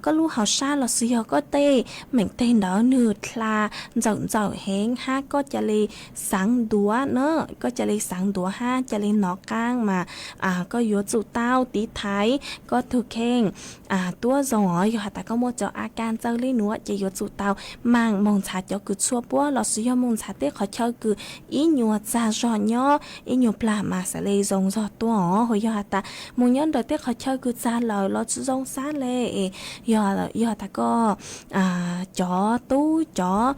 koj lub hauv sab los sis yog koj tej meem teg ntawd nwg dlha ntxawm ntxawm heev hab koj ca le xaav ntuav na, koj ca le xaav ntuav hab ca le nov qaab mas koj yuav tsum tau tiv thaiv koj tug kheej tuab zoo os. Yog has tas koj muaj cov a kas txawj le nuav ces yuav tsum tau maam moog ntxhav cov kws txhua puab los sis yog moog ntxhav tej qhov chaw kws ib nyuas txag zog nyob ib nyuas plag mas xav le zoo zog tuaj os. Hos yog has tas moog nyob ntawm tej qhov chaw kws txag lawm los tsi zoo sab le, yog has tas koj cov tub cov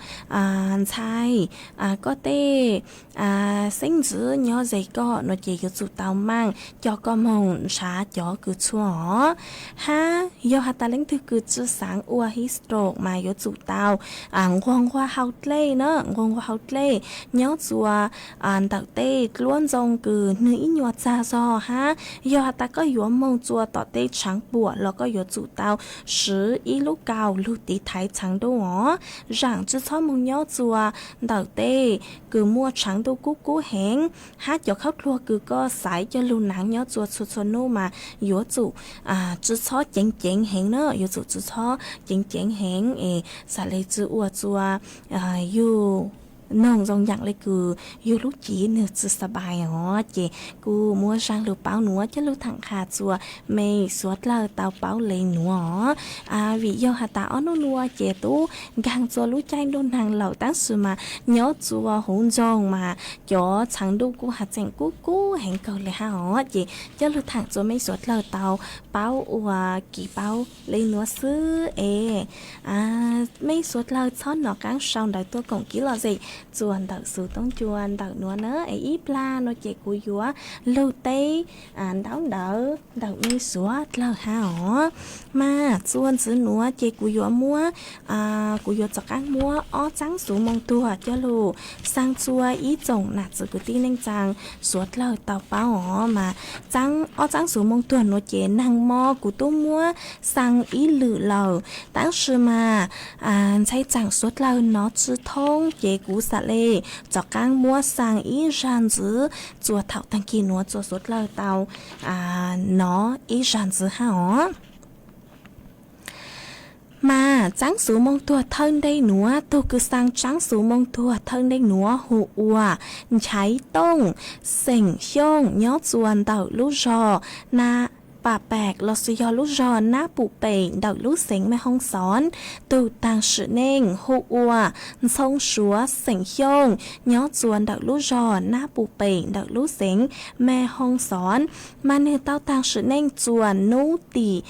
ntxhais koj tej xeeb ntxwv nyob ze koj no ces yuav tsum tau maam coj koj moog ntshav cov kws txhua os. Hab yog has tas leej twg kws tsi xaav ua heat stroke mas yuav tsum tau nquag nquag hau dlej na, nquag nquag hau dlej nyob txua ntawm tej dluab ntxoo kws nwg ib nyuas txag zog hab yog has tas koj yuav moog txua tom tej tshaav puam los koj yuav tsum tau swv ib lub kaus lug tiv thaiv tshaav ntuj os. Zaam tsi txhob moog nyob txua ntawm tej kws muaj tshaav ntuj kub kub heev hab cov khaub dluag kws koj xaiv coj lug naav nyob txua txhua txhua nub mas yuav tsum tsi txhob ceev ceev heev na, yuav tsum tsi txhob ceev ceev heev es xav le tsi ua txua yug noog zoo yaam le kws yug lub cev nwg tsi xab pais os. Ces kuj muab zaaj lug paub nuav coj lug thaam qha txua mej suav dlawg tau paub le nuav os. Vim yog has tas ob nub nuav ces tub nkaag txua lub caij ntuj naag lawm tab sis mas nyob txua huv nroog mas cov tshaav ntuj kuj has tseem kub kub heev kawg le hab os. Ces coj lug thaam txua mej suav dlawg tau paub ua kev paub le nuav xwb es mej suav dlawg txhob nov qaab sau ntawv tuaj koom kev lom zem txua ntawm xuv toob cua ntawm nuav na. Es ib plag nuav ces kuv yuav lug teb ntaub ntawv ntawm mej suav dlawg hab os. Mas txuas ntxiv nuav ces kuv yuav muab, kuv yuav rov qaab muab ob txaab xuv moo tuag coj lug xaa txua ib tsoom nam txiv kwv tij neej tsaa suav dlawg tau paub os. Mas ob txaab xuv moo tuag nuav ces naag mo kuv tub muab xaa ib lwm lawm, tab sis mas ntshai tsaam suav dlawg nov tsi thoob ces kuv xaav le rov qaab muab xaa ib zag ntxiv txuas thaum taag kis nuav txuas suav dlawg tau nov ib zag ntxiv hab os. Mas txaab xuv moo tuag thawj ntej nuav, tug kws xaa txaab xuv moo tuag thawj ntej nuav hu ua Nchaiv Tooj, xeem Xyooj, nyob txuas ntawm lub zog Nab Pam Pam los sis yog lub zog Nab Pum Pem ntawm lub xeev Mej Hoob Xov. Tug taag sim neej hu ua Ntxhoo Suav, xeem Xyooj, nyob txuas ntawm lub zog Nab Pum Pem ntawm lub xeev Mej Hoob Xov. Mas nwg tau taag sim neej txuas nub tim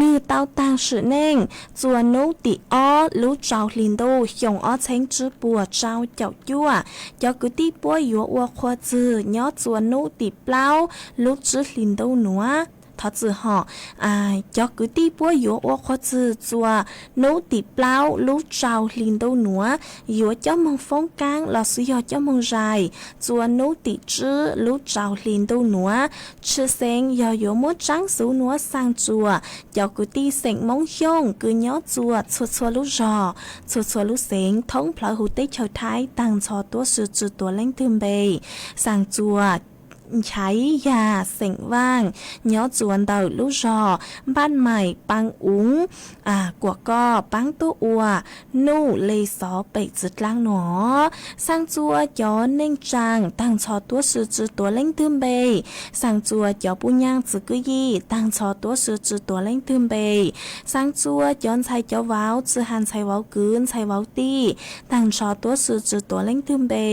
nwg tau taag sim neej txuas nub tim ob lub rau hli ntuj xyoo ob txheeb tsib puas rau caum cuaj. Cov kwv tij puab yuav ua qhua txwg nyob txuas nub tim plaub lub tsib hli ntuj nuav. Thov txwm hom, cov kwv tij puab yuav ua qhua txwg txuas nub tim plaub lub rau hli ntuj nuav, yuav coj moog foob kaab los sis yog coj moog zais txuas nub tim tsib lub rau hli ntuj nuav. Tshwj xeev yog yuav muab tsaab xuv nuav xaa txuas cov kwv tij xeem Moob Xyooj kws nyob txuas txhua txhua lub zog, txhua txhua lub xeev thoob plawg huv teb chaws Thaib taag nrho tuab si tsw tuav leej twg npe. Xaa txuas Nchaiv Yag, xeem Vaaj, nyob txuas ntawm lub zog Npaj Maim, Paa Uv, Kuam Koj, paab tuaj ua nuj le xov pem txiv dlaab nuav. Xaa txuas cov neej tsaa taag nrho tuab si tsw tuav leej twg npe. Xaa txuas cov puj nyaab txwv kwj yim taag nrho tuab si tsw tuav leej twg npe. Xaa txuas cov ntxhais cov vauv, tsi has ntxhais vauv kwv ntxhais vauv tij, taag nrho tuab si tsw tuav leej twg npe.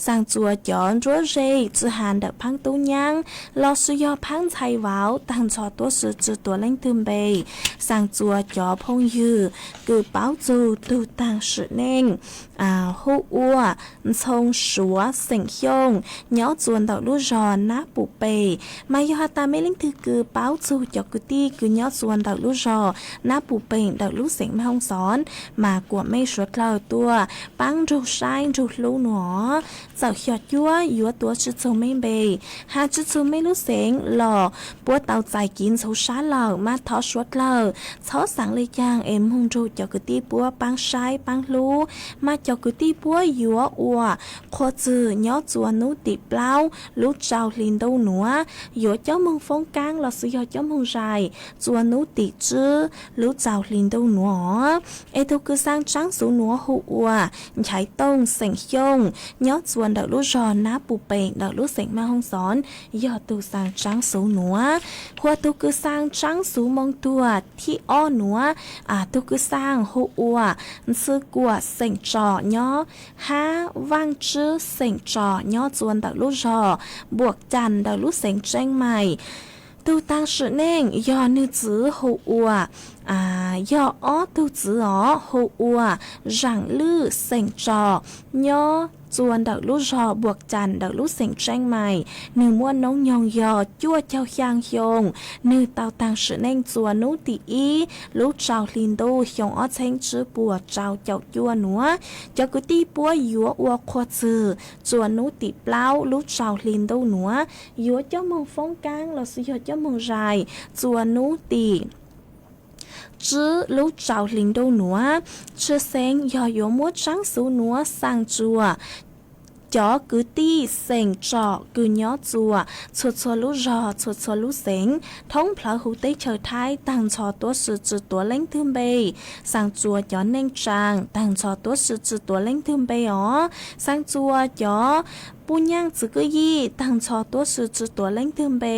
Xaa txuas cov nruab ze, tsi has ntawm phaab tub nyaab los sis yog phaab ntxhais vauv, taag nrho tuab si tsw tuav leej twg npe. Xaa txuas cov phooj ywg kws paub txug tug taag sim neej hu ua Ntxhoo Suav, xeem Xyooj, nyob txuas ntawm lub zog Nab Pum Pem. Mas yog has tas mej leej twg kws paub txug cov kwv tij kws nyob txuas ntawm lub zog Nab Pum Pem ntawm lub xeev Mej Hoob Xov, mas kuam mej suav dlawg tuaj paab nrug saib nrug hlub nuav. Txawm xyom cuab yuav tuav tsi txug mej npe, has tsi txug mej lub xeev los puab tau txais kiv ntxhuv sab lawm, mas thov suav dlawg txhob xaav le caag es moog nrug cov kwv tij puab paab saib paab hlub. Mas cov kwv tij puab yuav ua qhua txwg nyob txuas nub tim plaub lub rau hli ntuj nuav, yuav coj moog foob kaab los sis yog coj moog zais txuas nub tim tsib lub rau hli ntuj nuav. Es tug kws xaa tsaab xuv nuav hu ua Nchaiv Tooj, xeem Xyooj, nyob txuas ntawm lub zog Nab Pum Pem ntawm lub xeev Mej Hoob Xov, yog tug xaa tsaab xuv nuav. Hua tug kws xaa tsaab xuv moo tuag thib ob nuav, tug kws xaa hu ua Ntxhw Kuam, xeem Tsom, nyob hab Vaaj Tswb, xeem Tsom, nyob txuas ntawm lub zog Npuam Cas ntawm lub xeev Tseeb Mais. Tug taag sim neej yog nwg txwv hu ua, yog ob tug txwv os, hu ua Zaam Lwj, xeem Tsom, nyob txuas ntawm lub zog Npuam Cas ntawm lub xeev Tseeb Mais. Nwg muaj noob nyoog yog cuaj caug xyaa xyoo. Nwg tau taag sim neej txuas nub tim ib lub rau hli ntuj xyoo ob txheeb tsib puas rau caum cuaj nuav. Cov kwv tij puab yuav ua qhua txwg txuas nub tim plaub lub rau hli ntuj nuav, yuav coj moog foob kaab los sis yog coj moog zais txuas nub tim tsib lub rau hli ntuj nuav. Tshwj xeev yog yuav muab tsaab xuv nuav xaa txuas cov kwv tij xeem Tsom kws nyob txuas txhua txhua lub zog txhua txhua lub xeev thoob plawg huv teb chaws Thaib taag nrho tuab si tsw tuav leej twg npe. Xaa txuas cov neej tsaa taag nrho tuab si tsw tuav leej twg npe os. Xaa txuas cov puj nyaab txwv kwj yim taag nrho tuab si tsw tuav leej twg npe.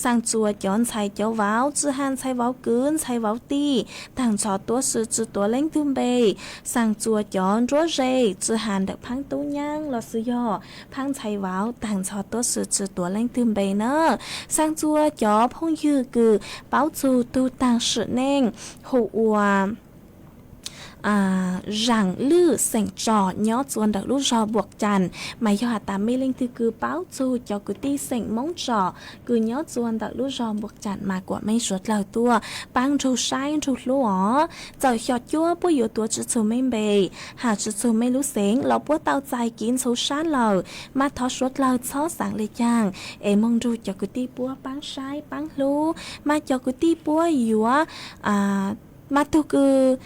Xaa txuas cov ntxhais cov vauv, tsi has ntxhais vauv kwv ntxhais vauv tij, taag nrho tuab si tsw tuav leej twg npe. Xaa txuas cov nruab ze, tsi has ntawm phaab tub nyaab los sis yog phaab ntxhais vauv, taag nrho tuab si tsw tuav leej twg npe na. Xaa txuas cov phooj ywg kws paub txug tug taag sim neej hu ua Zaam Lwj xeem Tso nyob txua ntawm lub zog Npuam Cas, mas yog has tas mej leej twg kws paub txug cov kwv tij xeem Moob Tso kws nyob txua ntawm lub zog Npuam Cas mas kuam mej suav dlawg tuaj paab nrug saib nrug hlub os. Txawm xyom cuab puab yuav tuav tsi txug mej npe, has tsi txug mej lub xeev los puab tau txais kiv ntxhuv sab lawm, mas thov suav dlawg txhob xaav le caag es moog nrug cov kwv tij puab paab saib paab hlub. Mas cov kwv tij puab yuav, mas tug kws,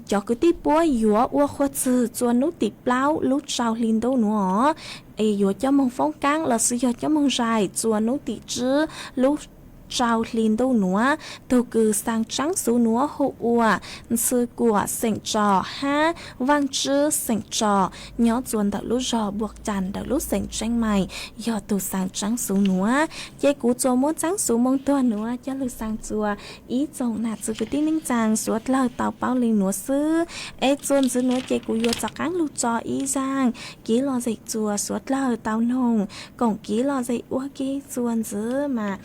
cov kwv tij puab yuav ua qhua txwg txua nub tim plaub lub tsau hli ntuj nuav, es yuav coj moog foob kaab lossis yog coj moog zais txua nub tim tsib lub tsau hli ntuj nuav. Tug kws xaa tsaab xuv nuav hu ua Ntxhw Kuam xeem Tso hab Vaaj Tswb xeem Tso nyob txua ntawm lub zog Npuam Cas ntawm lub xeem Tseeb Mais, yog tug xaa tsaab xuv nuav. Ces kuv txua muab tsaab xuv moog tuag nuav coj lug xaa txua ib txoom nam txiv kwv tij neej tsaa suav dlawg tau paub le nuav xwb. Es txua ntxiv nuav ces kuv yuav rov qaab lug tso ib zaaj kiv lom zem txua suav dlawg tau noog koom kiv lom zem ua ke txua ntxiv mas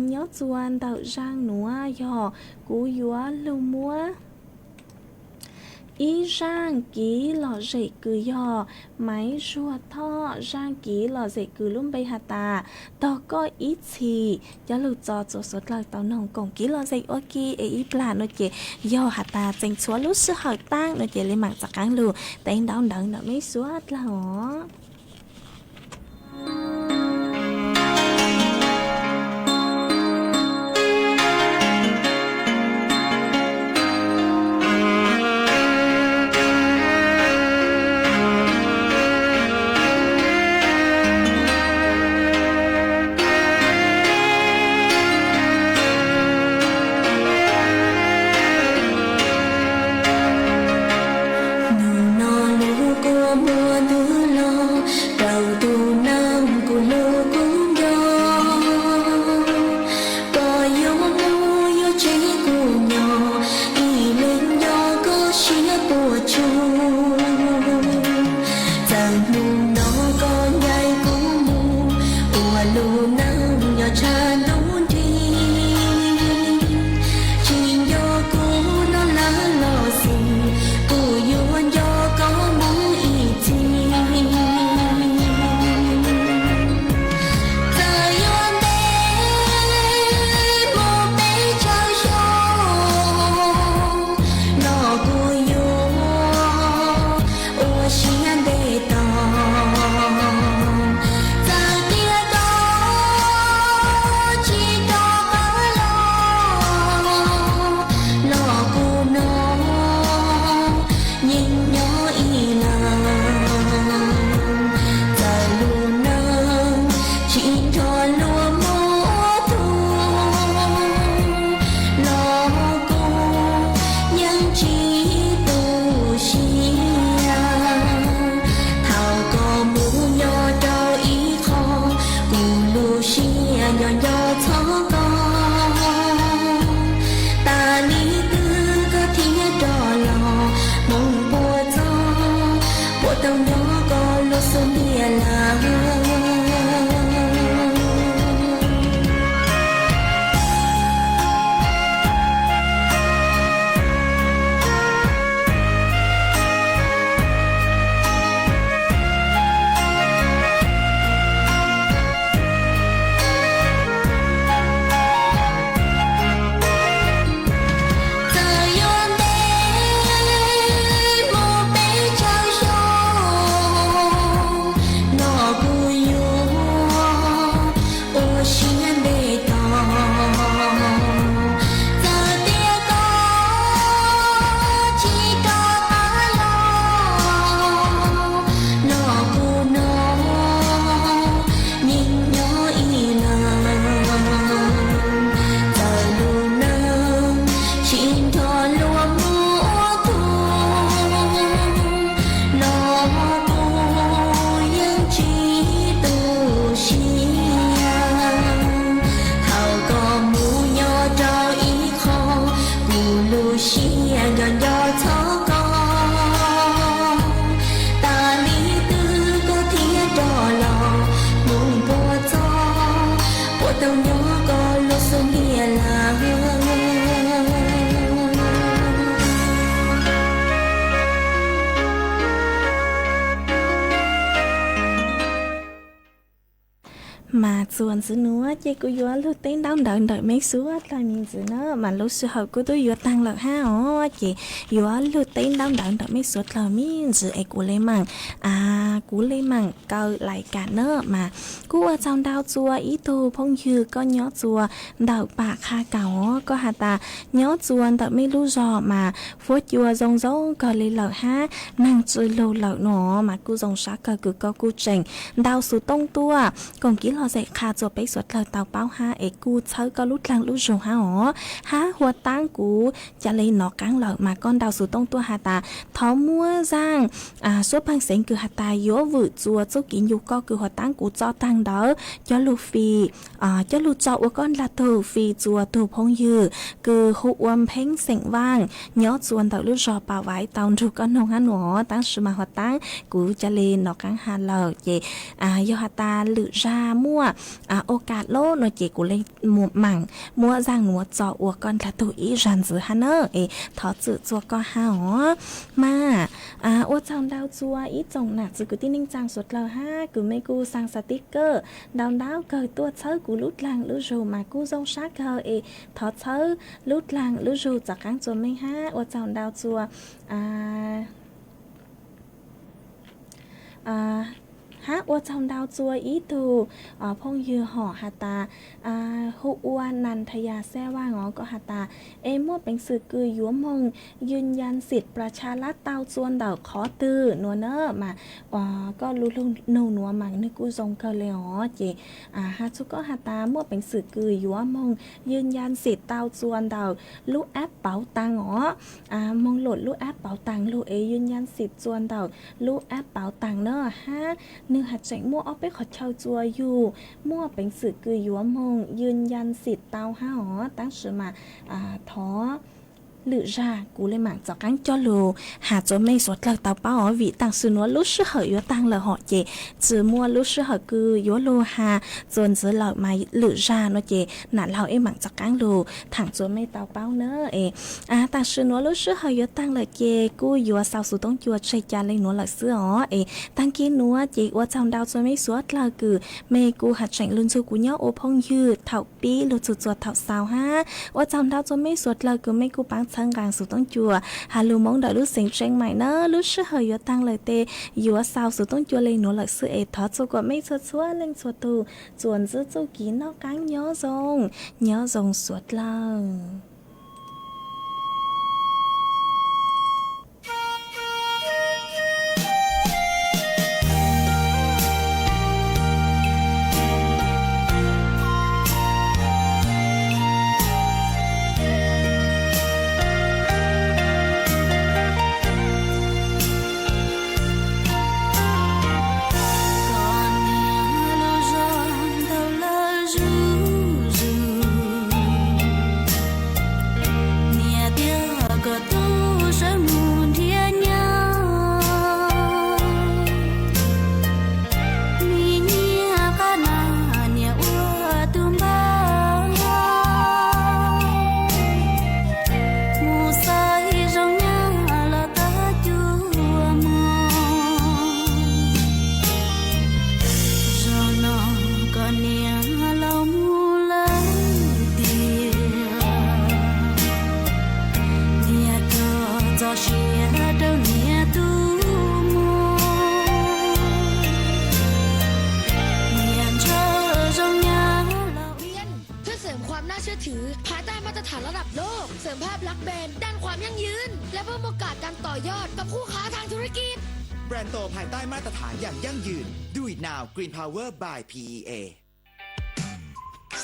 nyob txua ntawm zaaj nuav yog kuv yuav lug muab ib zaaj kiv lom zem kws yog Maiv Zuag Thoj zaaj kiv lom zem kws lub npe has tas Tog Koj Ib Txhis coj lug tso txua suav dlawg tau noog koom kiv lom zem ua ke es ib plag nuav ces yog has tas tseem tshuav lub sij hawm taab nuav ces le maam rov qaab lug teb ntaub ntawv ntawm mej suav dlawg os. Nub no lug kua muag ntug los rau tug neeg kuv hlub kuv nco. Koj yuav mus yuav tsev kuv nyob, ib leeg nco koj siab puas tsuaj. Txawm nub no koj ncaim kuv mus ua lub neej nyob tshaj ntuj nrig, tsis nco kuv no lawm los xij, kuv yuav nco koj mus ib txhis. Txawm yuav ntev mus peb caug xyoo los kuv yuav ua siab ntev tos. Txawm tias koj tsis rov qab los, los kuv no yeej nyob ib leeg. Txawm lub neej tsis nrog luag muaj tug los kuv yeej tsis tu siab. Thaum koj mus nyob rau ib qho, kuv lub siab nco nco txog koj. Tas li twg koj thiaj rov los, hmoov puas txog, puas tau nyob koj lub xub ntiag lawm. Txawm yuav ntev mus peb caug xyoo los Txuas ntxiv nuav ces kuv yuav lug teb ntaub ntawv ntawm mej suav dlawg me ntsis na, mas lub sij hawm kuj tub yuav taag lawm hab os, ces yuav lug teb ntaub ntawv ntawm mej suav dlawg me ntsis es kuv le maam, kuv le maam kaw lais kam na. Mas kuj ua tsaug ntau txua ib tug phooj ywg koj nyob txua ntawm pam qha kaum os, koj has tas nyob txua ntawm mej lub zog mas huab cua zoo zoo kawg le lawm hab naag tsw lug lawm no, mas kuj zoo sab kawg kws koj kuj tseem ntau xuv tooj tuaj koom kib lom zem qha txua peb suav dlawg tau paub hab es kuj txhawb koj lub dlaag lub zug hab os. Hab huab taab kuv ca le nov qaab lawm mas koj ntau xuv tooj tuaj has tas thov muab zaaj suab pheej xeev kws has tas yuav vwm txua txuj kev ncu koj kws huab taab kuv tso taag ntawd coj lug fim, coj lug tso ua koj dlaag tug fim txua tug phooj ywg kws hu ua Pheeb xeem Vaaj nyob txua ntawm lub zog Paj Vaiv tau nrug koj noog hab nua, tab sis mas huab taab kuv ca le nov qaab has lawm ces yog has tas lwm zag muaj ua kam lub no ces kuv le maam muab zaaj nuav tso ua koj dlaag tug ib zag ntxiv hab na, es thov txwm txua koj hab os. Mas ua tsaug ntau txua ib tsoom nam txiv kwv tij neej tsaa suav dlawg hab kws mej kuj xaa xav tib kawj ntau ntau kawg tuaj txhawb kuv lub dlaag lub zug mas kuj zoo sab kawg es thov txhawb lub dlaag lub zug tov qaab txua mej hab ua tsaug ntau txua hab ua tsaug ntau txua ib tug phooj ywg hom has tas hu ua Nas Thas Yas Xaj Vaaj os, koj has tas es muaj peev xwm kws yuav moog yws yas xim plas tshaj lab tau txua ntawm qhov twg nua na, mas koj lug lug nug nuav mas nwg kuj zoo kawg le os ces has txug koj has tas muaj peev xwm kws yuav moog yws yas xim tau txua ntawm lub app Pauv Taas os, moog lum lub app Pauv Taas lug es yws yas xim txua ntawm lub app Pauv Taas na, hab nwg has tseem muaj ob peb qhov chaw txua yug muaj peev xwm kws yuav moog yws yas xim tau hab os, tab sis mas thov lwm zag kuv le maam tov qaab coj lug has txua mej suav dlawg tau paub os, vim tam sim nuav lub sij hawm yuav taag lawm hom ces tsi muaj lub sij hawm kws yuav lug has txua ntxiv lawm mas lwm zag no ces nam laug ib maam tov qaab lug thaam txua mej tau paub na. Es tam sim nuav lub sij hawm yuav taag lawm ces kuj yuav xaus xuv toob cua tseg ca le nuav lawm xwb os. Es taag kis nuav ces ua tsaug ntau txua mej suav dlawg kws mej kuj has tseem lug ntxug kuv nyob ua phooj ywg thaum pib lug txug txua thaum xaus hab ua tsaug ntau txua mej suav dlawg kws mej kuj paab txhawb nqaa xuv toob cua has lug Moob ntawm lub xeev Tsheeb Maim na. Lub sij hawm yuav taag lawm tes yuav xaus xuv toob cua le nuav lawm xwb es thov txua kuas mej txhua txhua leej txhua tug txuas ntxiv txuj kev noj qaab nyob zoo, nyob zoo suav dlawg. Niam tiag koj tub sawv mus nrhiav nyab, me nyiaj qab na niam ua tus npawg, mus xaiv zoo nyab los tag cuag mog. Zaum no koj niam los mus lawm tiag, niam koj txoj sia rau niam tub mog, niam ntshaw zoo nyab los เสริมความน่าเชื่อถือภายใต้มาตรฐานระดับโลก เสริมภาพลักษณ์แบรนด์ ด้านความยั่งยืน และเพิ่มโอกาสการต่อยอดกับคู่ค้าทางธุรกิจ แบรนด์โตภายใต้มาตรฐานอย่างยั่งยืน Do it now Green Power by พีอีเอ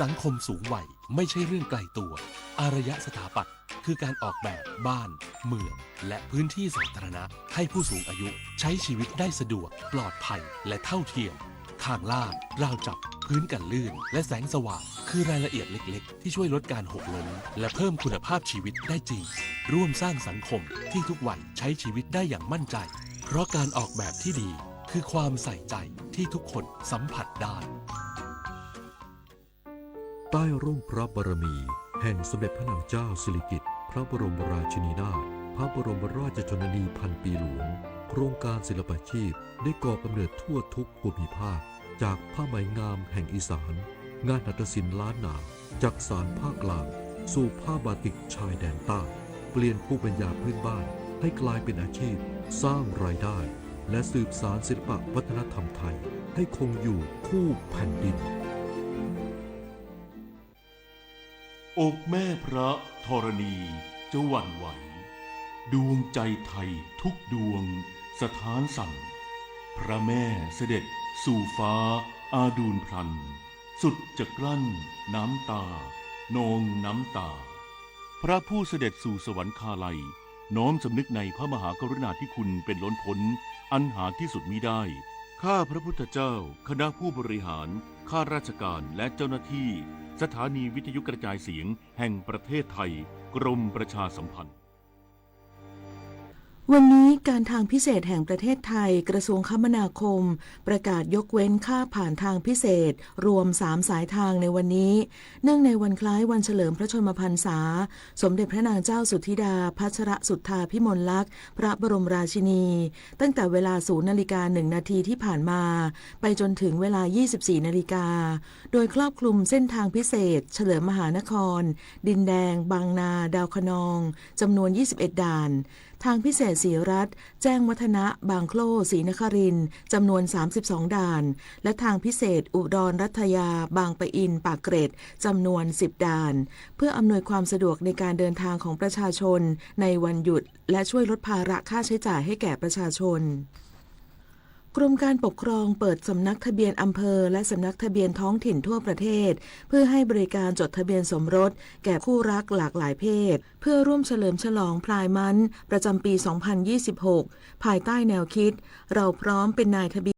สังคมสูงวัยไม่ใช่เรื่องไกลตัว อารยะสถาปัตย์คือการออกแบบบ้าน เมือง และพื้นที่สาธารณะ ให้ผู้สูงอายุใช้ชีวิตได้สะดวก ปลอดภัย และเท่าเทียม ทางลาด ราวจับ พื้นกันลื่น และแสงสว่าง คือรายละเอียดเล็กๆ ที่ช่วยลดการหกล้ม และเพิ่มคุณภาพชีวิตได้จริง ร่วมสร้างสังคมที่ทุกวัยใช้ชีวิตได้อย่างมั่นใจ เพราะการออกแบบที่ดี คือความใส่ใจที่ทุกคนสัมผัสได้ ใต้ร่มพระบารมีแห่งสมเด็จพระนางเจ้าสิริกิติ์ พระบรมราชินีนาถ พระบรมราชชนนีพันปีหลวง โครงการศิลปาชีพได้ก่อกำเนิดทั่วทุกภูมิภาค จากผ้าไหมงามแห่งอีสาน งานหัตถศิลป์ล้านนา จากสานภาคกลาง สู่ผ้าบาติกชายแดนใต้ เปลี่ยนภูมิปัญญาพื้นบ้านให้กลายเป็นอาชีพ สร้างรายได้ และสืบสานศิลปะวัฒนธรรมไทย ให้คงอยู่คู่แผ่นดิน อกแม่พระธรณีจะหวั่นไหว ดวงใจไทยทุกดวงสะท้านสั่น พระแม่เสด็จสู่ฟ้าอาดูลพลัน สุดจะกลั้นน้ำตานองน้ำตา พระผู้เสด็จสู่สวรรคาลัย น้อมสำนึกในพระมหากรุณาธิคุณเป็นล้นพ้น อันหาที่สุดมิได้ ข้าพระพุทธเจ้า คณะผู้บริหาร ข้าราชการ และเจ้าหน้าที่ สถานีวิทยุกระจายเสียงแห่งประเทศไทย กรมประชาสัมพันธ์ วันนี้การทางพิเศษแห่งประเทศไทย กระทรวงคมนาคม ประกาศยกเว้นค่าผ่านทางพิเศษ รวมสามสายทางในวันนี้ เนื่องในวันคล้ายวันเฉลิมพระชนมพรรษา สมเด็จพระนางเจ้าสุทธิดา พัชรสุทธาภิมลลักษณ์ พระบรมราชินี ตั้งแต่เวลา ศูนย์นาฬิกาหนึ่งนาทีที่ผ่านมา ไปจนถึงเวลา ยี่สิบสี่นาฬิกา โดยครอบคลุมเส้นทางพิเศษ เฉลิมมหานคร ดินแดง บางนา ดาวคะนอง จำนวน ยี่สิบเอ็ดด่าน ทางพิเศษศรีรัตน์ แจ้งวัฒนะ บางโคล่ ศรีนครินทร์ จำนวน สามสิบสองด่าน และทางพิเศษอุดรรัตยา บางปะอิน ปากเกร็ด จำนวน สิบด่าน เพื่ออำนวยความสะดวกในการเดินทางของประชาชนในวันหยุด และช่วยลดภาระค่าใช้จ่ายให้แก่ประชาชน กรมการปกครองเปิดสำนักทะเบียนอำเภอและสำนักทะเบียนท้องถิ่นทั่วประเทศ เพื่อให้บริการจดทะเบียนสมรสแก่คู่รักหลากหลายเพศ เพื่อร่วมเฉลิมฉลองพลายมันประจำปี สองพันยี่สิบหก ภายใต้แนวคิด เราพร้อมเป็นนายทะเบียน